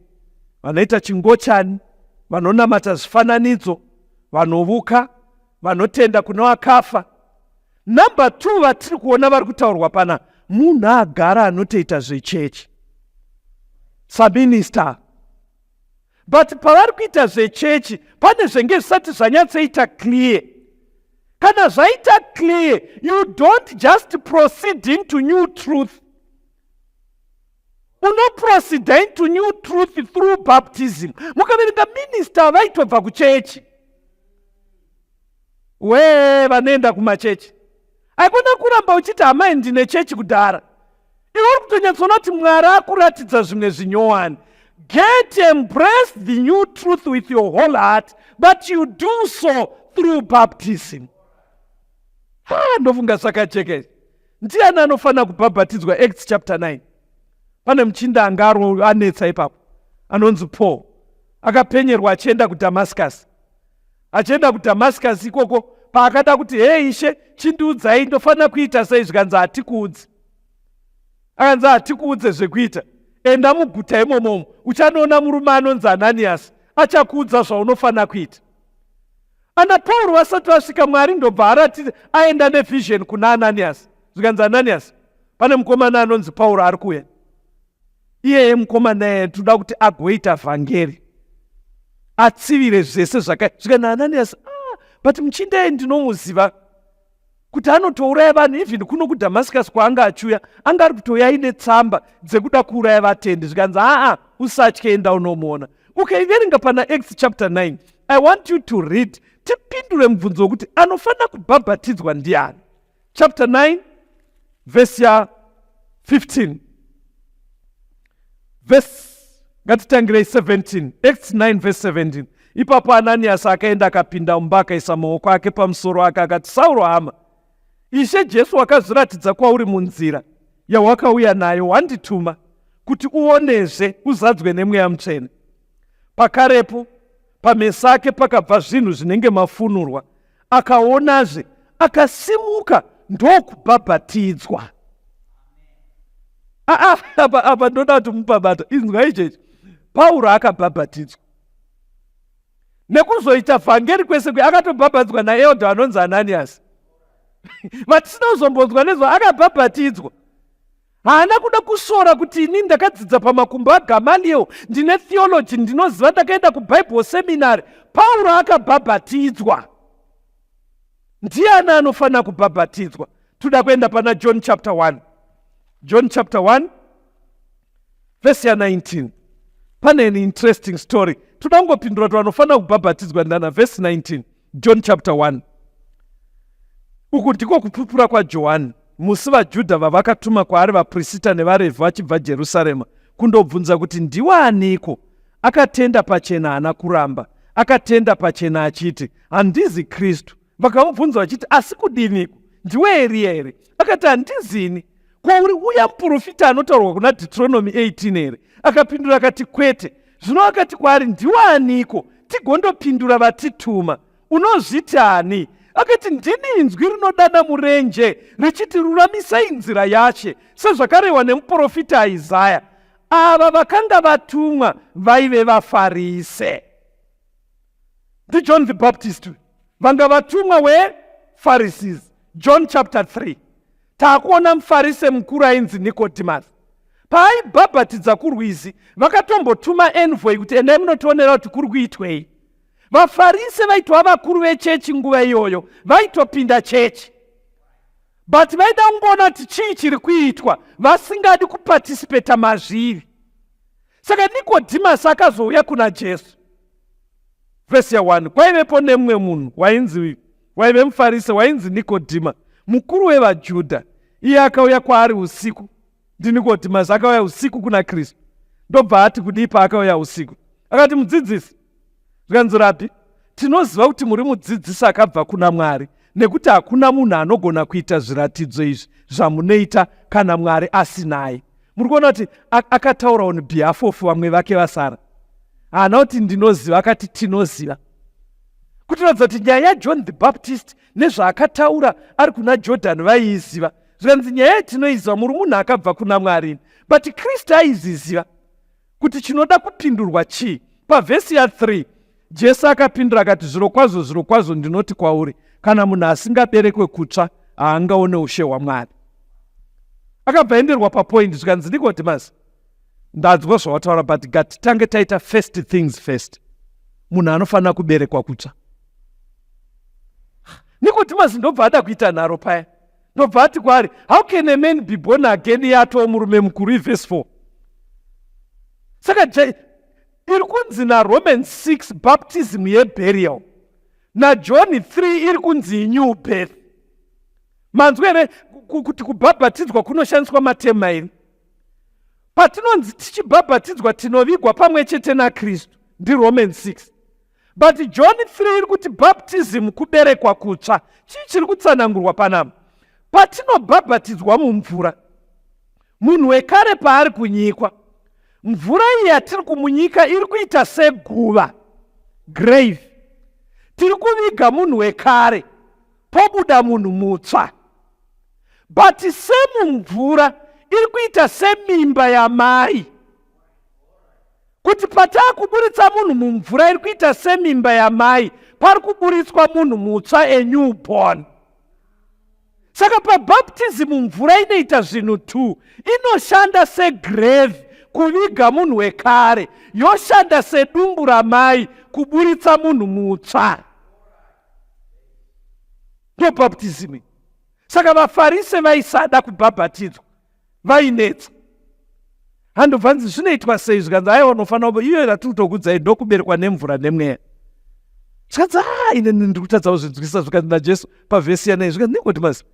vanoita chingochani, vanonamata zvifananidzo, vanovuka, vanotenda kune vakafa. Number two vatiri kuona vari kutaurwa pana, munhu agara anotoita zvechechi saminister, but pavari kuita zvechechi pane zvenge zvisati zvanyatsoita clear. Kana zvaita clear, you don't just proceed into new truth. Unoproceeda into new truth through baptism. Mukaverenga minista, vaitobva kuchechi, we vanoenda kumachechi. Haikona kuramba uchiti, "Hamai, ndine chechi kudhara." Iwe uri kutonyatsoona kuti Mwari akuratidza zvimwe zvinyowani. Get embrace the new truth with your whole heart, but you do so through baptism. Ha, ndofunga zvakajeka izvi. Ndiani anofanira kubhabhatidzwa? Acts chapter 9, pane muchinda anga anetsa ipapo anonzi Paul. Akapenyerwa achienda kuDhamascus. Achienda kuDhamascus ikoko, paakada kuti, "Hei Ishe, chindiudzai, ndofanira kuita sei?" Zvikanzi, "Hatikuudzi." Akanzi, "Hatikuudze zvekuita. Enda muguta imomomo, uchanoona murume anonzi Ananias, achakuudza zvaunofanira kuita." Ana Pauro vasati vasvika, Mwari ndobva aratidza, aenda nevision kuna Ananias. Zvikanzi, "Ananias, pane mukomana anonzi Pauro ari kuuya. Iyeye mukomana iyeye toda kuti agoita vhangeri, atsivire zvese zvaka." Zvikanzi, "Ananias, ah, but muchinda ndinomuziva kuti anotouraya vanhu. Even kuno kuDhamascus kwaanga achiuya, anga ari kutouya aine tsamba dzekuda kuuraya vatendi." Zvikanzi, "Aa, usatye, enda unomuona." Ukaiverenga pana Acts chapter 9, I want you to read, tipindure mubvunzo wekuti anofanira kubhabhatidzwa ndiani. Chapter 9, vhesi ya15, vhesi, ngatitangirei 17, Acts 9 vhesi 17. Ipapo Ananiasi akaenda, akapinda mumba, akaisa maoko ake pamusoro ake, akati, "Sauro hama, Ishe Jesu wakazviratidza kwauri munzira yawakauya nayo, wandituma kuti uonezve, uzadzwe neMweya Mutsvene." Pakarepo pameso ake pakabva zvinhu zvinenge mafunurwa, akaonazve, akasimuka ndokubhabhatidzwa. Aa, apa ndoda kuti mupabata. Inzwa ichechi, Pauro akabhabhatidzwa nekuzoita vhangeri kwese kwe akatobhabhatidzwa naelder anonzi Ananias, vatisina kuzombonzwa nezva. Akabhabhatidzwa, haana kuda kusora kuti, "Ini ndakadzidza pamakumbo aGamaliel, ndine theology, ndinoziva, ndakaenda kuBible seminary." Pauro akabhabhatidzwa. Ndiani anofanira kubhabhatidzwa? Toda kuenda pana John chapter 1, John chapter 1 vhesi ya19. Pane an interesting story. Toda kungopindura kuti vanofanira kubhabhatidzwa ndana. Vhesi 19, John chapter 1. Uku ndiko kupupura kwaJohani musi vaJudha vavakatuma kwaari vaprista nevaRevhi vachibva Jerusarema kundobvunza kuti, "Ndiwaniko?" Akatenda pachena, haana kuramba. Akatenda pachena achiti, "Handizi Kristu." Vakamubvunza vachiti, "Asi kudiniko? Ndiwe Eriya here?" Akati, "Handizini." "Kwauri uya muprofita anotaurwa kuna Deuteronomy 18 here?" Akapindura akati, "Kwete." Zvino akati kwaari, "Ndiwaniko, tigondopindura vatituma? Unozviti ani?" Akati, "Ndini inzwi rinodana murenje richiti, 'Ruramisai nzira yaShe,' sezvakarehwa nemuprofita Isaya." Ava vakanga vatumwa vaive vaFarise. NdiJohn the Baptist, vanga vatumwa wePharisees. John chapter 3, taakuona muFarise mukuru ainzi Nicodemus. Paaibhabhatidza kurwizi, vakatombotuma envoy kuti, "Endai munotionera kuti kuri kuitwei." VaFarise vaitova vakuru vechechi nguva iyoyo, vaitopinda chechi, but vaida kungoona kuti chii chiri kuitwa, vasingadi kuparticipate mazviri. Saka Nikodhimasi akazouya kuna Jesu. Vhesi ya1, kwaivepo nemumwe munhu wainzi, waive muFarise, wainzi Nikodhima, mukuru wevaJudha. Iye akauya kwaari usiku. NdiNikodhimasi akauya usiku kuna Kristu. Ndobva ati kudii paakauya usiku? Akati, "Mudzidzisi," zvikanzi, "Rabhi, tinoziva kuti muri mudzidzisi akabva kuna Mwari, nekuti hakuna munhu anogona kuita zviratidzo izvi zvamunoita kana Mwari asinaye." Muri kuona kuti akataura on behalf of vamwe vake vasara. Haana kuti, "Ndinoziva," akati, "Tinoziva." Kutiratidza kuti nyaya yaJohn the Baptist nezvaakataura ari kuna Jordan vaiiziva. Zvikanzi, "Nyaya yatinoiziva, muri munhu akabva kuna Mwari." But Kristu aiziziva kuti chinoda kupindurwa chii. Pavhesi ya3, Jesu akapindura akati, "Zvirokwazvo, zvirokwazvo, ndinoti kwauri, kana munhu asingaberekwe kutsva, haangaone ushe hwaMwari." Akabva enderwa papoint. Zvikanzi, "Nikodhimasi, ndanzwa zvawataura, but ngatitange taita first things first. Munhu anofanira kuberekwa kutsva." Nikodhimasi ndobva ada kuita nharo paya, ndobva ati kwaari, "How can a man be born again yatoo murume mukuru?" Ivhesi 4. Saka iri kunzi naRomans 6 baptism yeburial, naJohn 3 iri kunzi new birth. Manzwa here kuti kubhabhatidzwa kunoshandiswa materms mairi? Patinonzi tichibhabhatidzwa tinovigwa pamwe chete naKristu, ndiRomans 6, but John 3 iri kuti baptism kuberekwa kutsva. Chii chiri kutsanangurwa panapa? Patinobhabhatidzwa mumvura, munhu wekare paari kunyikwa, Mvura iyi yatiri kumunyika iri kuita seguva, grave. Tiri kuviga munhu wekare, pobuda munhu mutsva. But semumvura iri kuita semimba yamai. Kuti pataakuburitsa munhu mumvura iri kuita semimba yamai, pari kuburitswa munhu mutsva, a new born. Saka pabaptism mvura inoita zvinhu 2. Inoshanda segrave kuviga munhu wekare, yoshanda sedumbu ramai kuburitsa munhu mutsva. Ndo baptism. Saka vaFarise vaisada kubhabhatidzwa, vainetsa. Handobva nzi zvinoitwa sei? Zvikanzi aiwa, unofanira iyo yatiri kutokudzai ndokuberekwa nemvura nemweya. Zvikanzi a ine ndiri kutadza kuzvinzwisisa. Zvikanzi naJesu pavhesi yanai, zvikanzi Nikodimasi,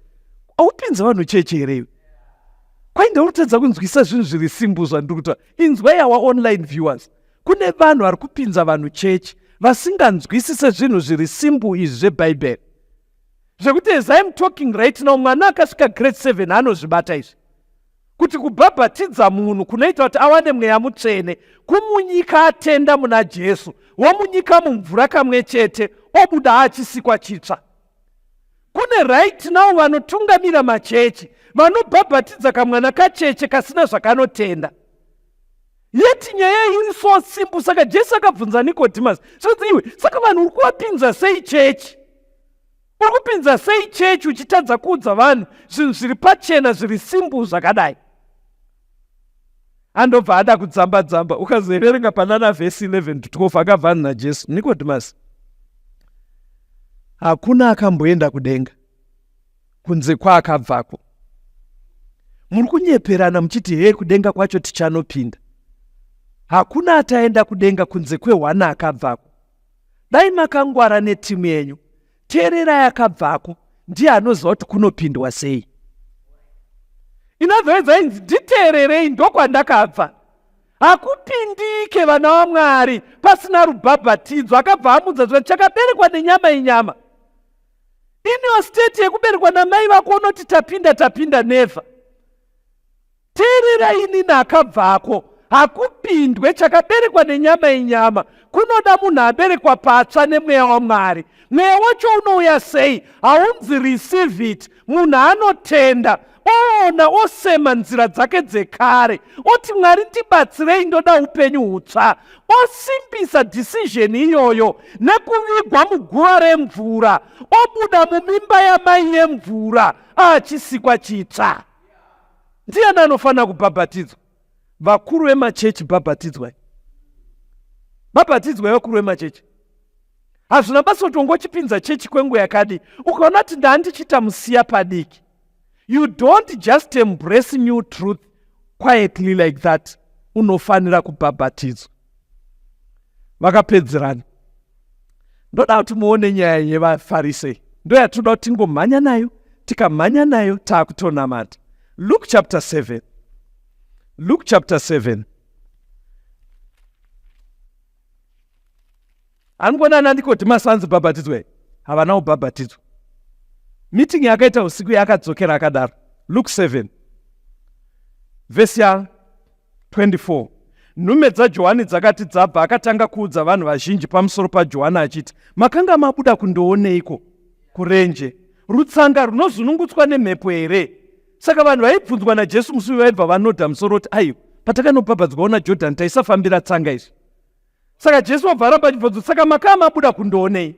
aupinza vanhu cheche here iwe? Kwai ndaurikutadza kunzwisisa zvinhu zviri simple zvandiri kutaura. Inzwai our online viewers, kune vanhu vari kupinza vanhu chechi vasinganzwisise zvinhu zviri simple izvi zvebhaibheri, zvekuti as I'm talking right now, mwana akasvika grade 7 anozvibata izvi, kuti kubhabhatidza munhu kunoita kuti awane mweya mutsvene, kumunyika atenda muna Jesu, womunyika mumvura kamwe chete, obuda achisikwa chitsva. Kune right now vanotungamira machechi vanobhabhatidza kamwana kacheche kasina zvakanotenda, yeti nyaya iri so simple. Saka Jesu akabvunza Nicodemus, zvanzi iwe, saka vanhu uri kuvapinza sei chechi? Uri kupinza sei chechi uchitadza kuudza vanhu zvinhu zviri pachena, zviri simple zvakadai? Andobva ada kudzamba dzamba. Ukazoverenga panana vhesi 11 to 12, akabva anzi naJesu, Nicodemus, hakuna akamboenda kudenga kunze kwaakabvako. Muri kunyeperana muchiti hee, kudenga kwacho tichanopinda. Hakuna ataenda kudenga kunze kwehwana akabvako. Dai makangwara netimu yenyu, teererai akabvako, ndiye anoziva kuti kunopindwa sei. In other words, ainzi nditeererei, ndokwandakabva. Hakupindike, vana vaMwari, pasina rubhabhatidzo. Akabva amudza zvati chakaberekwa nenyama inyama. In your state yekuberekwa namai vako unoti tapinda, tapinda, never. Teerera inini akabvako, hakupindwe. Chakaberekwa nenyama inyama. Kunoda munhu aberekwa patsva nemweya waMwari. Mweya wacho unouya sei? Haunzi receive it. Munhu anotenda, oona, osema nzira dzake dzekare, oti Mwari ndibatsirei, ndoda upenyu hutsva, osimbisa decision iyoyo nekuvigwa muguva remvura, obuda mumimba yamai yemvura achisikwa chitsva. Ndiani anofanira kubhabhatidzwa? Vakuru vemachechi, bhabhatidzwai, bhabhatidzwai, vakuru vemachechi. Hazvina basa kuti ungochipinza chechi kwenguva yakadii. Ukaona kuti ndandichiita musiya padiki, you don't just embrace new truth quietly like that. Unofanira kubhabhatidzwa. Vakapedzerana. Ndoda kuti muone nyaya yevaFarisei, ndo yatinoda kuti tingomhanya nayo. Tikamhanya nayo, taakutonamata. Luke chapter 7, Luke chapter 7. Anikuona ana Nicodemus anzi bhabhatidzwe, havana kubhabhatidzwa. Meeting yakaita usiku yakadzokera akadaro. Luke 7 vhesi ya 24. Nhume dzaJohani dzakati dzabva, akatanga kuudza vanhu vazhinji pamusoro paJohani achiti, makanga mabuda kundooneiko kurenje? Rutsanga runozunungutswa nemhepo here? Saka vanhu vaibvunzwa naJesu musi uyu vaibva vanodha musoro kuti aiwa, patakanobhabhadzwawo naJodhani taisafambira tsanga izvi. Saka Jesu wabva aramba achibvunza, saka makaa mabuda kundoonei?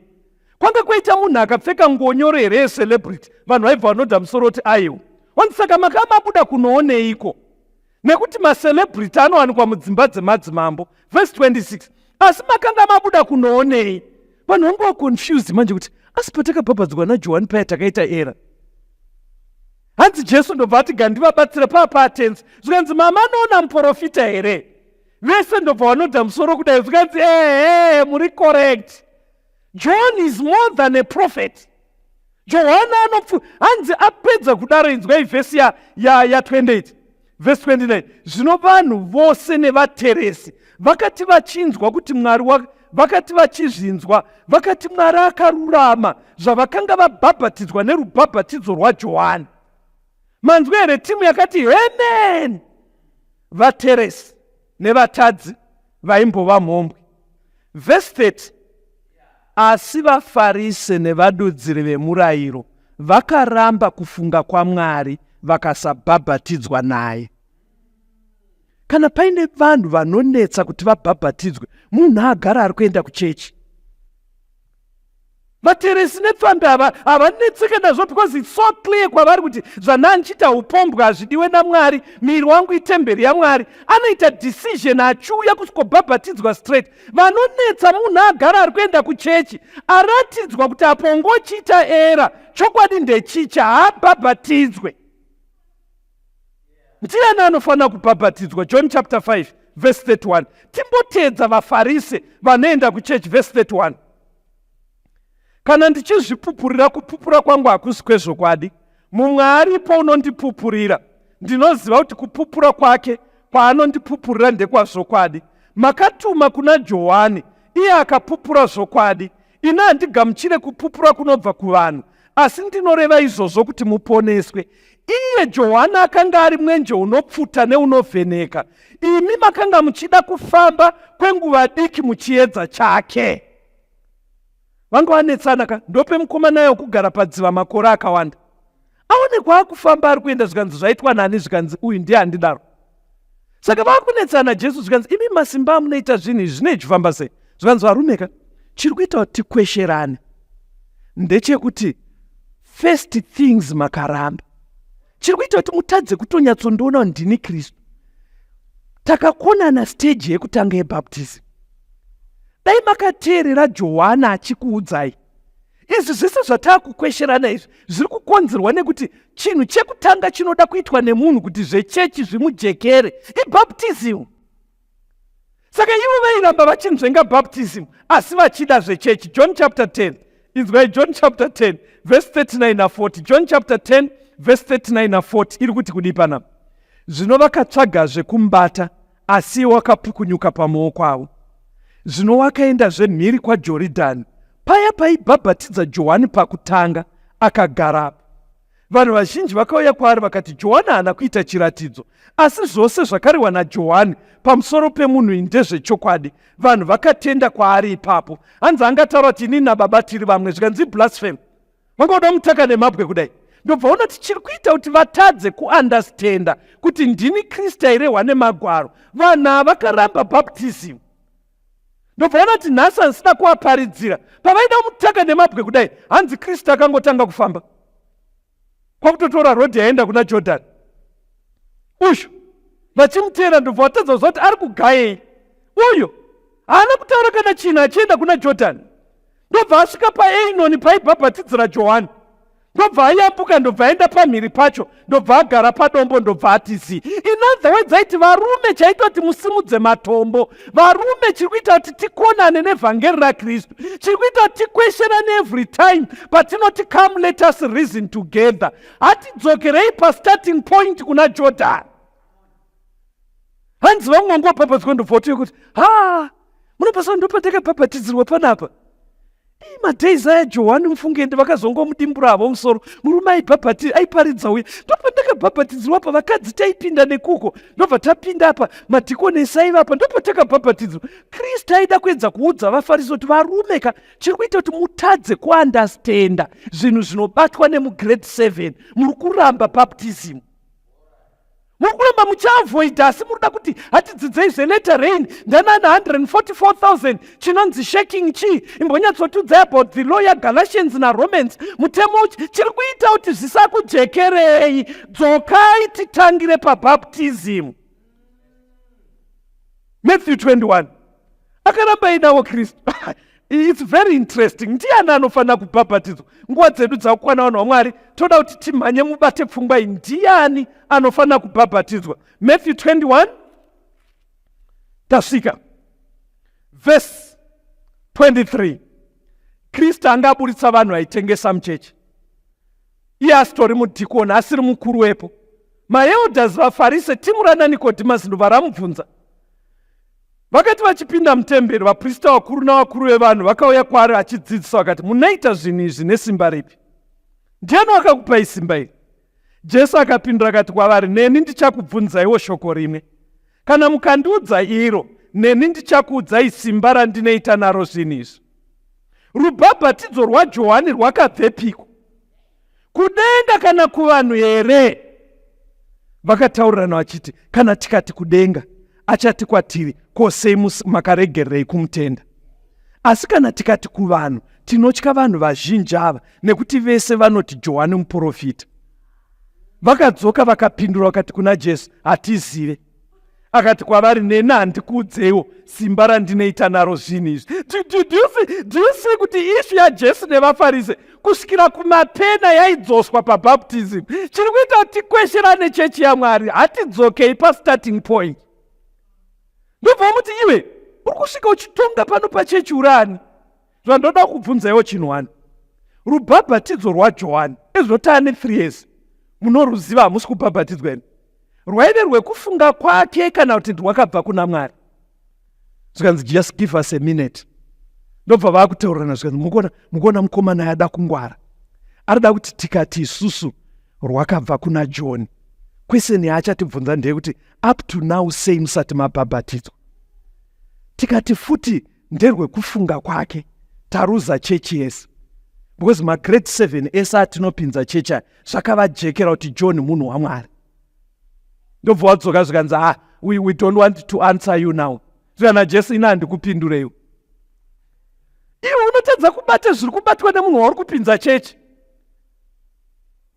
Kwanga kwaita munhu akapfeka nguo nyoro here yecelebrity? Vanhu vaibva vanodha musoro kuti aiwa. Wanzi saka makaa mabuda kunooneiko? Nekuti macelebrity anowanikwa mudzimba dzemadzimambo. Verse 26, asi makanga mabuda kunoonei? Vanhu vanga vaconfused manje kuti asi patakabhabhadzwa naJohani paya takaita era. Hanzi Jesu ndobva ati gandivabatsire paapatenzi. Zvikanzi mama anoona muprofita here? Vese ndobva vanodha musoro kudai. Zvikanzi ehe, muri correct. John is more than a prophet. Johana anopfu hanzi apedza kudaro, inzwai vhesi ya, ya, ya 28 vhesi 29. Zvino vanhu vose nevateresi vakati vachinzwa kuti Mwari vakati vachizvinzwa, vakati Mwari akarurama, zvavakanga vabhabhatidzwa nerubhabhatidzo rwaJohani. Manzwa here timu yakati amen? Vateresi. nevatadzi vaimbova mhombwe. Vhesi 30, Asi vaFarise nevadudziri vemurayiro vakaramba kufunga kwaMwari vakasabhabhatidzwa naye. Kana paine vanhu vanonetsa kuti vabhabhatidzwe, munhu agara ari kuenda kuchechi. Vateresi nepfambi ava havanetseke nazvo because it's so clear kwavari kuti zvanandichiita upombwe hazvidiwe naMwari, miri wangu itemberi yaMwari. Anoita decision achiuya kusvikobhabhatidzwa straight. Vanonetsa munhu agara ari kuenda kuchechi aratidzwa kuti apo ungochiita era chokwadi ndechichi haabhabhatidzwe. Ndiani anofanira kubhabhatidzwa? John chapter 5 verse 31. Timboteedza vaFarise vanoenda kuchechi, verse 31. Kana ndichizvipupurira, kupupura kwangu hakusi kwezvokwadi. Mumwe aripo unondipupurira, ndinoziva kuti kupupura kwake kwaanondipupurira ndekwazvokwadi. Makatuma kuna Johani, iye akapupura zvokwadi. Ini handigamuchire kupupura kunobva kuvanhu, asi ndinoreva izvozvo kuti muponeswe. Iye Johani akanga ari mwenje unopfuta neunovheneka. Imi makanga muchida kufamba kwenguva diki muchiedza chake. Vanga vanetsana ka, ndope mukomana wekugara padziva makore akawanda. Aonekwa akufamba ari kuenda, zvikanzi zvaitwa nani, zvikanzi uyu ndiye andidaro. Saka vakunetsana Jesu, zvikanzi imi masimba amunoita zvinhu izvi zvinei chifamba sei? Zvikanzi varume ka, chiri kuita kuti tikwesherane ndechekuti first things makaramba. Chiri kuita kuti mutadze kutonyatsondiona ndini Kristu. Takakonana stage yekutanga yebaptism. Dai makateerera Johana achikuudzai izvi zvese zvataakukwesherana izvi zviri kukonzerwa nekuti chinhu chekutanga chinoda kuitwa nemunhu kuti zvechechi zvimujekere ibaptism. Saka ivo vairamba vachinzvenga baptism asi vachida zvechechi. John chapter 10, inzwai John chapter 10 verse 39 na 40. John chapter 10 verse 39 na 40 iri kuti kudii panapa? Zvino vakatsvagazve kumubata, asi wakapukunyuka pamaoko avo. Zvino wakaendazve mhiri kwaJoridhani, paya paibhabhatidza Johani pakutanga, akagarapo. Vanhu vazhinji vakauya kwaari vakati, Johani haana kuita chiratidzo, asi zvose zvakarehwa naJohani pamusoro pemunhu uyu ndezvechokwadi. Vanhu vakatenda kwaari ipapo. Hanzi angataura kuti inini nababa tiri vamwe, zvikanzi blasphemy. Vanga voda mutaka nemabwe kudai. Ndobva ona kuti chiri kuita kuti vatadze kuandastenda kuti ndini Kristu airehwa nemagwaro. Vanhu ava vakaramba baptism. Ndobva ona kuti nhasi handisina kuaparidzira. Pavaida mutaka nemabwe kudai, hanzi Kristu akangotanga kufamba. Kwakutotora rodhi yaenda kuna Jordan. Uyu vachimuteera ndobva vatadza kuziva kuti ari kugayei. Uyu haana kutaura kana chinhu achienda kuna Jordan. Ndobva asvika paEinoni paibhabhatidzira Johani. Ndobva ayambuka, ndobva aenda pamhiri pacho, ndobva agara padombo, ndobva ati zii. In other words, aiti varume chaitoti musimudze matombo. Varume chiri kuita kuti tikonane nevhangeri raKristu, chiri kuita kuti tikwesherane every time patinoti come let us reason together. Hatidzokerei pastarting point kuna Jordan. Hanzi vamwe vangu vabhabhatidzwa ndobva vati kuti ha munopasa ndopatakabhabhatidzirwa panapa. Ii madays aya Johani mufungende vakazongomudimbura havo musoro. Murume aibhabhati aiparidza uye ndopandakabhabhatidzirwa apa, vakadzi taipinda nekuko ndobva tapinda apa, madhikonesi aiva apa ndopatakabhabhatidzirwa. Kristu aida kuedza kuudza vaFarisi kuti varume ka, chiri kuita kuti mutadze kuandastenda zvinhu zvinobatwa nemugrade 7, muri kuramba baptism. Muri kuramba muchiavoida asi muri kuda kuti hatidzidzei zvelater rain ndanana 144,000 chinonzi shaking chii? Imbonyatsotiudzai about the law yaGalatians naRomans. Mutemo uchi chiri kuita kuti zvisakujekerei. Dzokai titangire pabaptism. Matthew 21 akaramba ainawo Kristu. It's very interesting. Ndiani anofanira kubhabhatidzwa? Nguva dzedu dzakukwana vanhu vaMwari, toda kuti timhanye mubate pfungwa iyi. Ndiani anofanira kubhabhatidzwa? Matthew 21 tasvika verse 23. Kristu anga aburitsa vanhu vaitengesa muchechi. Iye asitori mudhikoni, asiri mukuru wepo. Maelders vaFarise, timu rana Nikodhimasi ndobva ramubvunza. Vakati vachipinda mutemberi, vaprista vakuru navakuru vevanhu vakauya kwaari achidzidzisa vakati, munoita zvinhu izvi nesimba ripi? Ndiani wakakupai simba iri? Jesu akapindura akati kwavari, neni ndichakubvunzaiwo shoko rimwe. Kana mukandiudza iro, neni ndichakuudzai simba randinoita naro zvinhu izvi. Rubhabhatidzo rwaJohani rwakabvepiko? Kudenga kana kuvanhu here? Vakataurirana vachiti, kana tikati kudenga, achati kwatiri, ko sei makaregererei kumutenda? Asi kana tikati kuvanhu, tinotya vanhu vazhinji ava, nekuti vese vanoti Johani muprofita. Vakadzoka vakapindura vakati kuna Jesu, hatizive. Akati kwavari, neni handikuudzeiwo simba randinoita naro zvinhu izvi. Do you see kuti issue yaJesu nevaFarise kusvikira kumapena yaidzoswa pabaptism? Chiri kuita kuti tikwesherane chechi yaMwari, hatidzokei pastarting point. Ndobva muti, iwe uri kusvika uchitonga pano pachechi urani? Zvandoda kubvunzaiwo chinhu wani, rubhabhatidzo rwaJohani ezvo taane 3 years munoruziva, hamusi kubhabhatidzwa imi, rwaive rwekufunga kwake kana kuti rwakabva kuna Mwari? Zvikanzi, just give us a minute. Ndobva vaakutaurirana, zvikanzi, mukuona mukomana yada kungwara, arida kuti tikati isusu rwakabva kuna John, question yaachatibvunza ndeyekuti up to now sei musati mabhabhatidzwa? Tikati futi nderwekufunga kwake, taruza chechi yese, because magrade 7 ese atinopinza chechi aya zvakavajekera kuti John munhu waMwari. Ndobva wadzoka, zvikanzi, ah, we don't want to answer you now. Zvikana Jesu, ina handikupindureiwo. Iwe unotadza kubata zviri kubatwa nemunhu wauri kupinza chechi.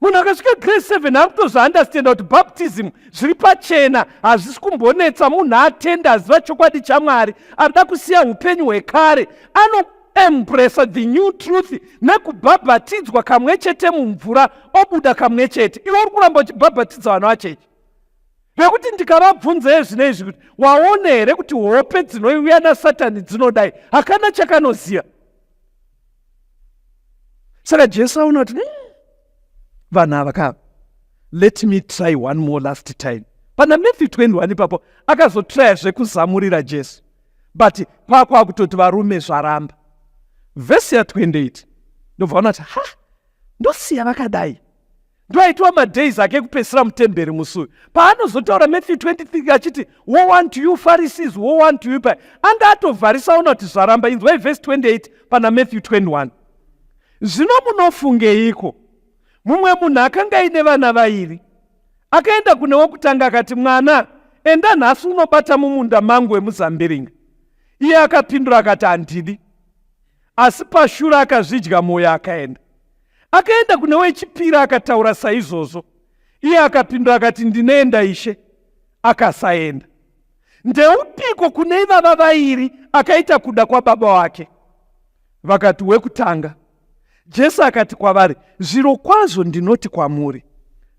Munhu akasvika grade 7 ari kutozviunderstanda kuti baptism zviri pachena, hazvisi kumbonetsa. Munhu atenda, aziva chokwadi chaMwari, arida kusiya upenyu hwekare, anoembracea the new truth nekubhabhatidzwa kamwe chete mumvura, obuda kamwe chete. Iwe uri kuramba uchibhabhatidza vana vachechi vekuti ndikavabvunzei zvino izvi kuti waona here kuti hope dzinouya naSatani dzinodai, hakana chakanoziva. Saka Jesu aona kuti vanhu ava kava, let me try one more last time. Pana Matthew 21 ipapo akazotraya zvekuzamurira Jesu, but kwakwa kutoti varume zvaramba. Vhesi ya28, ndobva vaona kuti ha, ndosiya vakadai. Ndoaitwa madays ake ekupedzisira mutemberi musi uyu paanozotaura Matthew 23 achiti, "Woe unto you Pharisees, woe unto you." Pa anga atovharisa, ona kuti zvaramba. Inzwai vhesi 28 pana Matthew 21. Zvino munofungeiko? Mumwe munhu akanga aine vana vairi. Akaenda kune wokutanga akati, 'Mwana, enda nhasi unobata mumunda mangu wemuzambiringa.' Iye akapindura akati, 'Handidi.' Asi pashure akazvidya mwoyo akaenda. Akaenda kune wechipiri akataura saizvozvo. Iye akapindura akati, 'Ndinoenda, ishe.' Akasaenda. Ndeupiko kune ivava vairi akaita kuda kwababa wake? Vakati, "Wekutanga." Jesu akati kwavari, "Zviro kwazvo ndinoti kwamuri,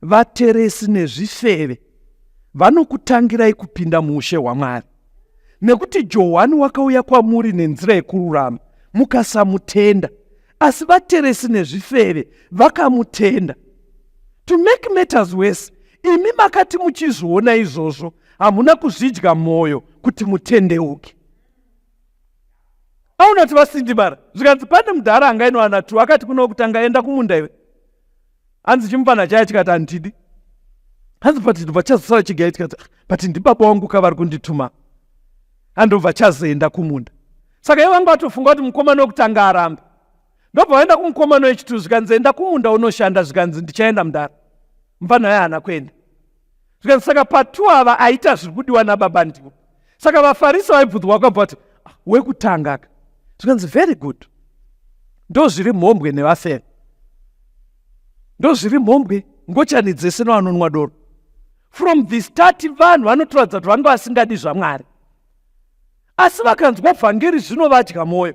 vateresi nezvifeve vanokutangirai kupinda muushe hwaMwari. Nekuti Johani wakauya kwamuri nenzira yekururama, mukasamutenda, asi vateresi nezvifeve vakamutenda. To make matters worse, imi makati muchizviona izvozvo, hamuna kuzvidya mwoyo kuti mutendeuke." Aona kuti vasindimara, zvikanzi, pane mudhara anga inowana tu akati kuno kutanga, "Enda kumunda iwe." Hanzi chimufana chaya chikati, "Handidi." Hanzi, but ndobva chazosara chigai chikati, "But ndibaba wangu kavari kundituma." Handobva chazoenda kumunda. Saka ivo vanga vatofunga kuti mukomana wekutanga aramba. Ndobva vaenda kumukomana wechitatu, zvikanzi, "Enda kumunda unoshanda." Zvikanzi, "Ndichaenda, mudhara." Mufana waye haana kuenda. Zvikanzi, saka patu ava aita zviri kudiwa nababa ndiwo. Saka vaFarisi vaibvunzwa vakabva vati, "Ah, wekutanga ka." Zvikanzi, "Very good, ndo zviri mhombwe nevafeve, ndo zviri mhombwe, ngochani dzese nevanonwa doro." From the start vanhu vanotoratidza kuti vanga vasingadi zvaMwari, asi vakanzwa vhangeri zvinovadya mwoyo,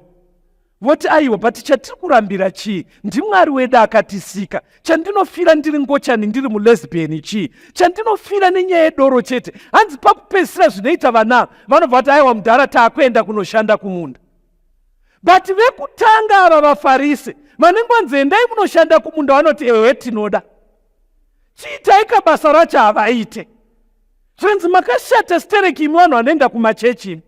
voti, "Aiwa, but chatiri kurambira chii? NdiMwari wedu akatisika. Chandinofira ndiri ngochani, ndiri mulesbian, chii chandinofira nenyaya yedoro chete?" Hanzi pakupedzisira zvinoita vana vanobva vati, "Aiwa mudhara, taakuenda kunoshanda kumunda." But vekutanga ava, vaFarise vanenge vanzi, "Endai munoshanda kumunda," vanoti, "Ehe, tinoda, chiitai kabasa racho." Havaite. Zvinzi, makashata stereki imi vanhu vanoenda kumachechi imi.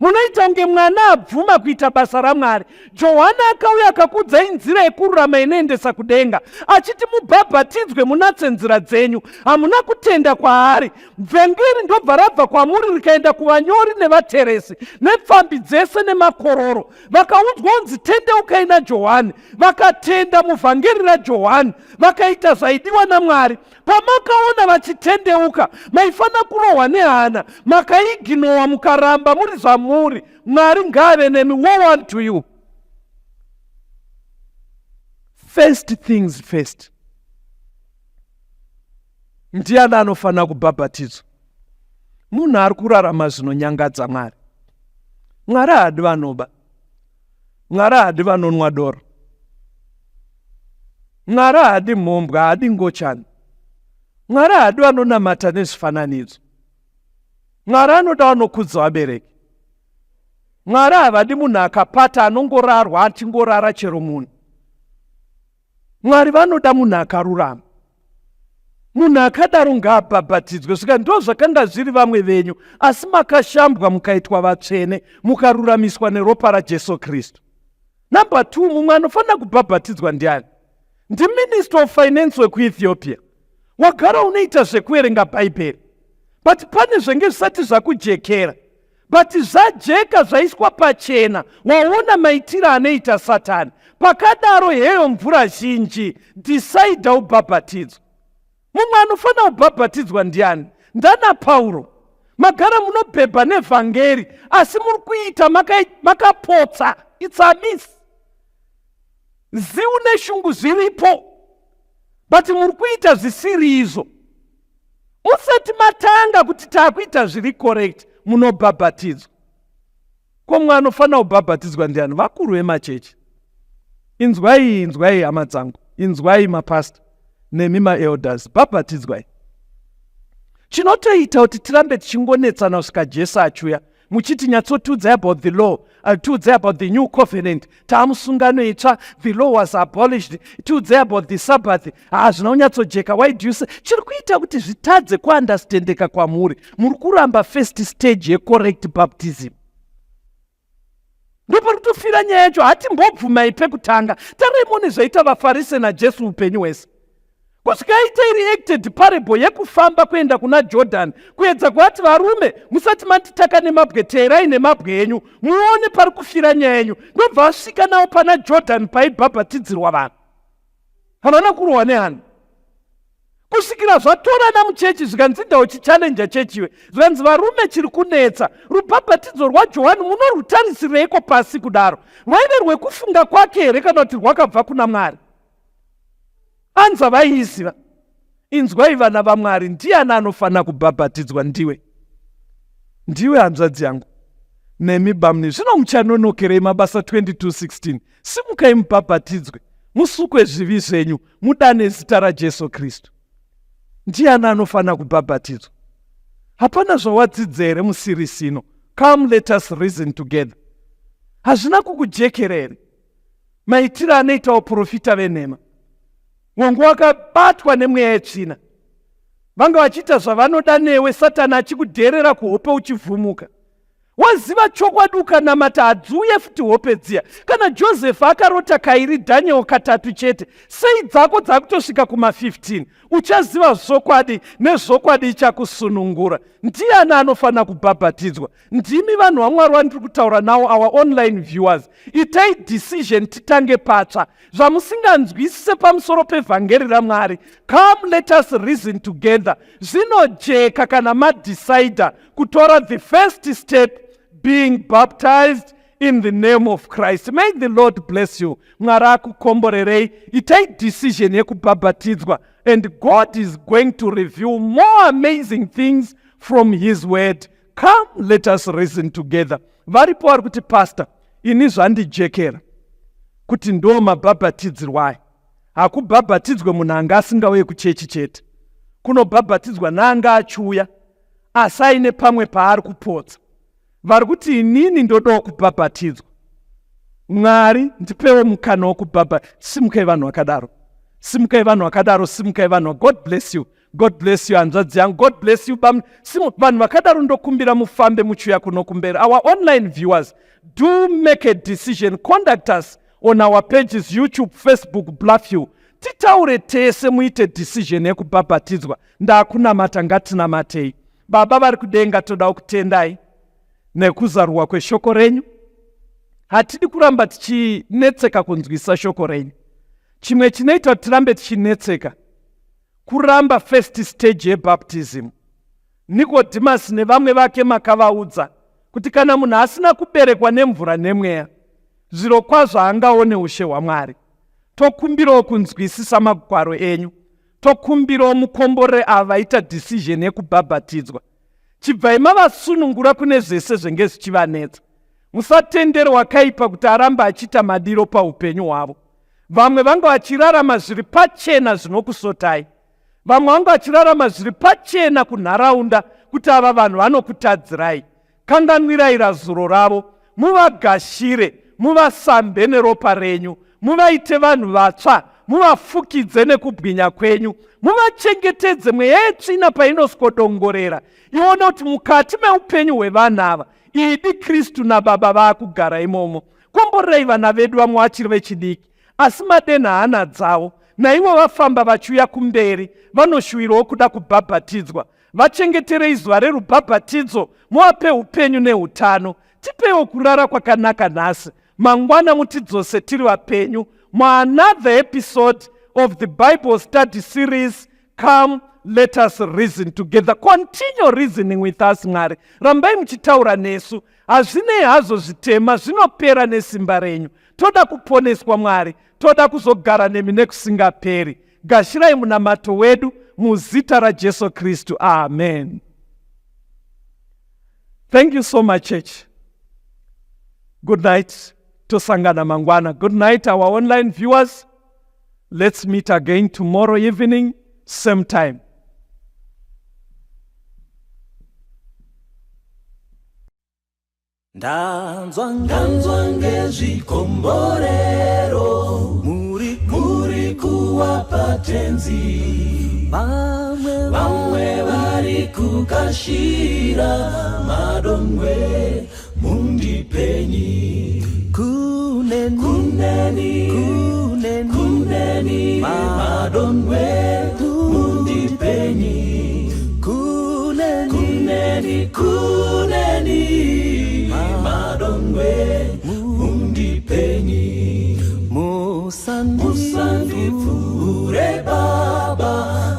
Munoita kunge mwana abvuma kuita basa raMwari. Johani akauya akakuudzai nzira yekururama inoendesa kudenga, achiti mubhabhatidzwe munatse nzira dzenyu. Hamuna kutenda kwaari. Vhengeri ndobva rabva kwamuri rikaenda kuvanyori nevateresi nepfambi dzese nemakororo. Vakaudzwa kunzi tendeukai naJohani. Vakatenda muvhangeri raJohani, vakaita zvaidiwa naMwari. Pamakaona vachitendeuka, maifanira kurohwa nehana, makaiginowa mukaramba muri zvamuri. Mwari ngaave nemi. Woe unto you. First things first. Ndiani anofanira kubhabhatidzwa? Munhu ari kurarama zvinonyangadza Mwari. Mwari haadi vanoba. Mwari haadi vanonwa doro. Mwari haadi mhombwe, haadi ngochani. Mwari haadi vanonamata nezvifananidzo. Mwari anoda vanokudza vabereki. Mwari havadi munhu akapata anongorarwa achingorara chero munhu. Mwari vanoda munhu akarurama. Munhu akadaro ngaabhabhatidzwe. Svika ndo zvakanga zviri vamwe venyu, asi makashambwa mukaitwa vatsvene, mukaruramiswa neropa raJesu Kristu. Number 2, mumwe anofanira kubhabhatidzwa ndiani? NdiMinister of Finance wekuEthiopia. Wagara unoita zvekuverenga Bhaibheri, but pane zvenge zvisati zvakujekera. But zvajeka zvaiswa pachena, waona maitiro anoita Satani. Pakadaro heyo mvura zhinji, decide ubhabhatidzwe. Mumwe anofanira kubhabhatidzwa ndiani? Ndana Pauro. Magara munobhebha nevhangeri, asi muri kuita makapotsa. Maka it's amiss. Ziu neshungu zviripo, but muri kuita zvisiri izvo. Musati matanga kuti takuita zviri correct, munobhabhatidzwa. Ko mumwe anofanira kubhabhatidzwa ndiani? Vakuru vemachechi. Inzwai, inzwai hama dzangu, inzwai mapastor nemi maelders, bhabhatidzwai. Chinotoita kuti tirambe tichingonetsana kusvika Jesu achiuya, muchiti nyatsotiudzai about the law, tiudzai about the new covenant, taamusungano itsva, the law was abolished, tiudzai about the Sabbath, hazvina kunyatsojeka, why do you say? Chiri kuita kuti zvitadze kuunderstandeka kwamuri, muri kuramba first stage yecorrect baptism. Ndopari kutofira nyaya yacho, hatimbobvumai pekutanga. Tarai muone zvaita vaFarise naJesu upenyu hwese. Kusvika aita iri acted parable yekufamba kuenda kuna Jordan, kuedza kuati varume musati manditaka nemabwe, teerai nemabwe enyu muone pari kufira nyaya yenyu. Ndobva asvika nawo pana Jordan paibhabhatidzirwa vanhu. Havana kurohwa nehana. Kusvikira zvatorana muchechi zvikanzi nda uchichallenja chechi iwe. Zvikanzi varume chiri kunetsa rubhabhatidzo rwaJohani munorwutarisirireiko pasi kudaro? Rwaive rwekufunga kwake here kana kuti rwakabva kuna Mwari? Anza vaiiziva. Inzwai vana vaMwari, ndiani anofanira kubhabhatidzwa? Ndiwe. Ndiwe hanzvadzi yangu. Nemi bamni, zvino muchanonokerei? Mabasa 22:16. Simukai mubhabhatidzwe, musukwe zvivi zvenyu, mudane zita raJesu Kristu. Ndiani anofanira kubhabhatidzwa? Hapana zvawadzidza here museries ino? Come let us reason together. Hazvina kukujekera here? Maitiro anoita vaprofita venhema. Wangu wakabatwa nemweya yetsvina. Vanga vachiita zvavanoda newe, Satani achikudherera kuhope uchivhumuka. Waziva chokwadi ukanamata hadziuye futi hope dziya. Kana Joseph akarota kairi, Daniel katatu chete. Sei dzako dzakutosvika kuma 15? Uchaziva zvokwadi nezvokwadi ichakusunungura. Ndiani anofanira kubhabhatidzwa? Ndimi vanhu vaMwari vandiri kutaura nawo, our online viewers. Itai decision titange patsva. Zvamusinganzwisise pamusoro pevhangeri raMwari, come let us reason together. Zvinojeka kana madecider kutora the first step, being baptized in the name of Christ. May the Lord bless you. Mwari akukomborerei. Itai decision yekubhabhatidzwa, and God is going to reveal more amazing things from his word. Come let us reason together. Varipo vari kuti pastor, ini zvandijekera kuti ndo mabhabhatidzirwai. Hakubhabhatidzwe munhu anga asingauye kuchechi chete. Kunobhabhatidzwa naanga achiuya asi aine pamwe paari kupotsa. Vari kuti inini ndodawo kubhabhatidzwa. Mwari ndipewo mukana wokubhabha. Simukai vanhu vakadaro. Simukai vanhu vakadaro, simukai vanhu. God bless you. God bless you hanzvadzi yangu. God bless you bam. Simu vanhu vakadaro ndokumbira mufambe muchiuya kuno kumberi. Our online viewers, do make a decision. Contact us on our pages YouTube, Facebook, Bluffview. Titaure tese muite decision yekubhabhatidzwa. Ndakunamata, ngatinamatei. Baba vari kudenga, toda kutendai nekuzarurwa kweshoko renyu. Hatidi kuramba tichinetseka kunzwisa shoko renyu. Chimwe chinoita kuti tirambe tichinetseka kuramba first stage yebaptism. Nikodhimasi nevamwe vake makavaudza kuti kana munhu asina kuberekwa nemvura nemweya, zvirokwazvo haangaone ushe hwaMwari. Tokumbirawo kunzwisisa magwaro enyu. Tokumbirawo mukomborere ava vaita decision yekubhabhatidzwa. Chibvai mavasunungura kune zvese zvenge zvichivanetsa. Musatendere wakaipa kuti arambe achiita madiro paupenyu hwavo. Vamwe vanga vachirarama zviri pachena zvinokusotai. Vamwe vanga vachirarama zviri pachena kunharaunda kuti ava vanhu vanokutadzirai. Kanganwirai razuro ravo, muvagashire, muvasambe neropa renyu, muvaite vanhu vatsva, muvafukidze nekubwinya kwenyu, muvachengetedze mweya yetsvina painoswodongorera, ione kuti mukati meupenyu hwevanhu ava idi Kristu naBaba vaakugara imomo. Komborerei vana vedu, vamwe vachiri vechidiki, asi madenha hana dzavo, naivo vafamba vachiuya kumberi, vanoshuwirawo kuda kubhabhatidzwa. Vachengeterei zuva rerubhabhatidzo, muvape upenyu neutano. Tipeiwo kurara kwakanaka nhasi, mangwana mutidzose tiri vapenyu muanother episode of the Bible study series Come Let Us Reason Together. Continue reasoning with us, Mwari. Rambai muchitaura nesu. Hazvinei hazvo zvitema, zvinopera nesimba renyu. Toda kuponeswa Mwari, toda kuzogara nemi nekusingaperi. Gashirai munamato wedu muzita raJesu Kristu. Amen. Thank you so much, church. Good night. Tosangana mangwana. Good night, our online viewers. Let's meet again tomorrow evening, same time. Ndanzwa ndanzwa ngezvikomborero muri muri kuwapa tenzi vamwe vamwe vari kukashira madongwe mundipenyi kuneni kuneni kuneni kuneni madongwe mundipenyi kuneni kuneni kuneni madongwe mundipenyi musandipfuure baba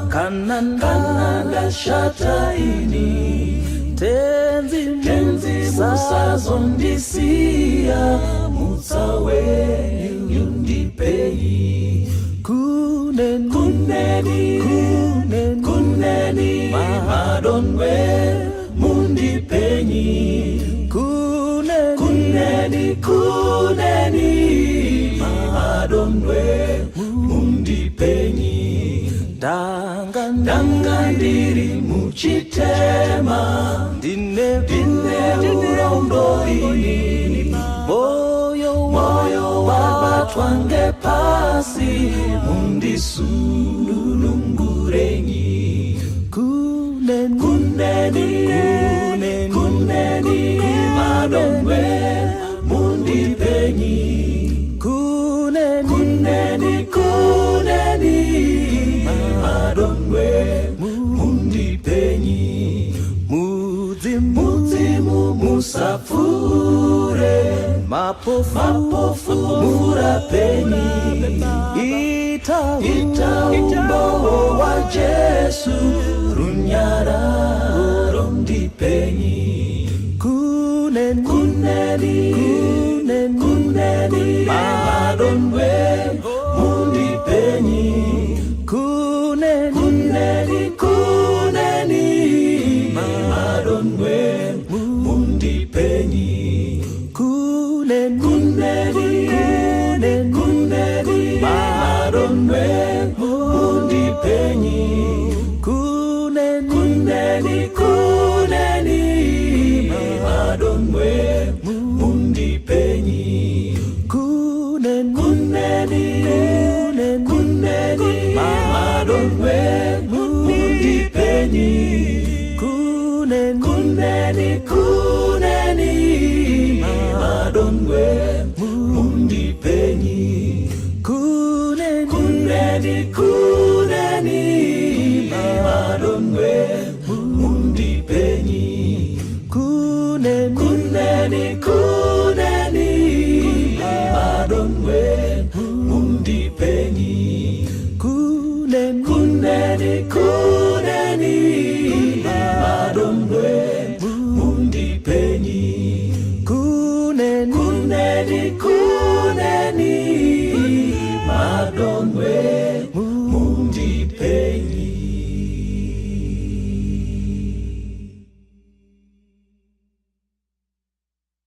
kana kana ndashata ini tenzi tenzi musazondisiya mutsa wenyu ndipei kuneni kuneni kuneni kuneni madongwe mundipenyi kuneni kuneni kuneni madongwe mundipenyi ndanga ndanga ndiri muchitema ndine ndine urombo ini moyo moyo wabatwa ngepasi mundisunungurenyi kuneni kuneni kuneni kuneni madongwe mundipenyi kuneni kuneni kuneni madongwe mundipenyi mudzimu mudzimu musapfuure mapofu mapofu murapenyi ita ita umbowo waJesu runyararo ndipenyi kuneni kuneni kuneni kuneni madongwe mundipenyi kuneni kuneni kuneni madongwe mundipenyi kuneni kuneni kuneni kuneni madongwe mundipenyi. Mundipenyi Kuneni Kuneni kuneni Madongwe Mundipenyi Kuneni Kuneni kuneni Madongwe Mundipenyi Kuneni Kuneni kuneni Madongwe Mundipenyi Kuneni Kuneni kuneni Madongwe Mundipenyi Kuneni Kuneni kuneni Madongwe.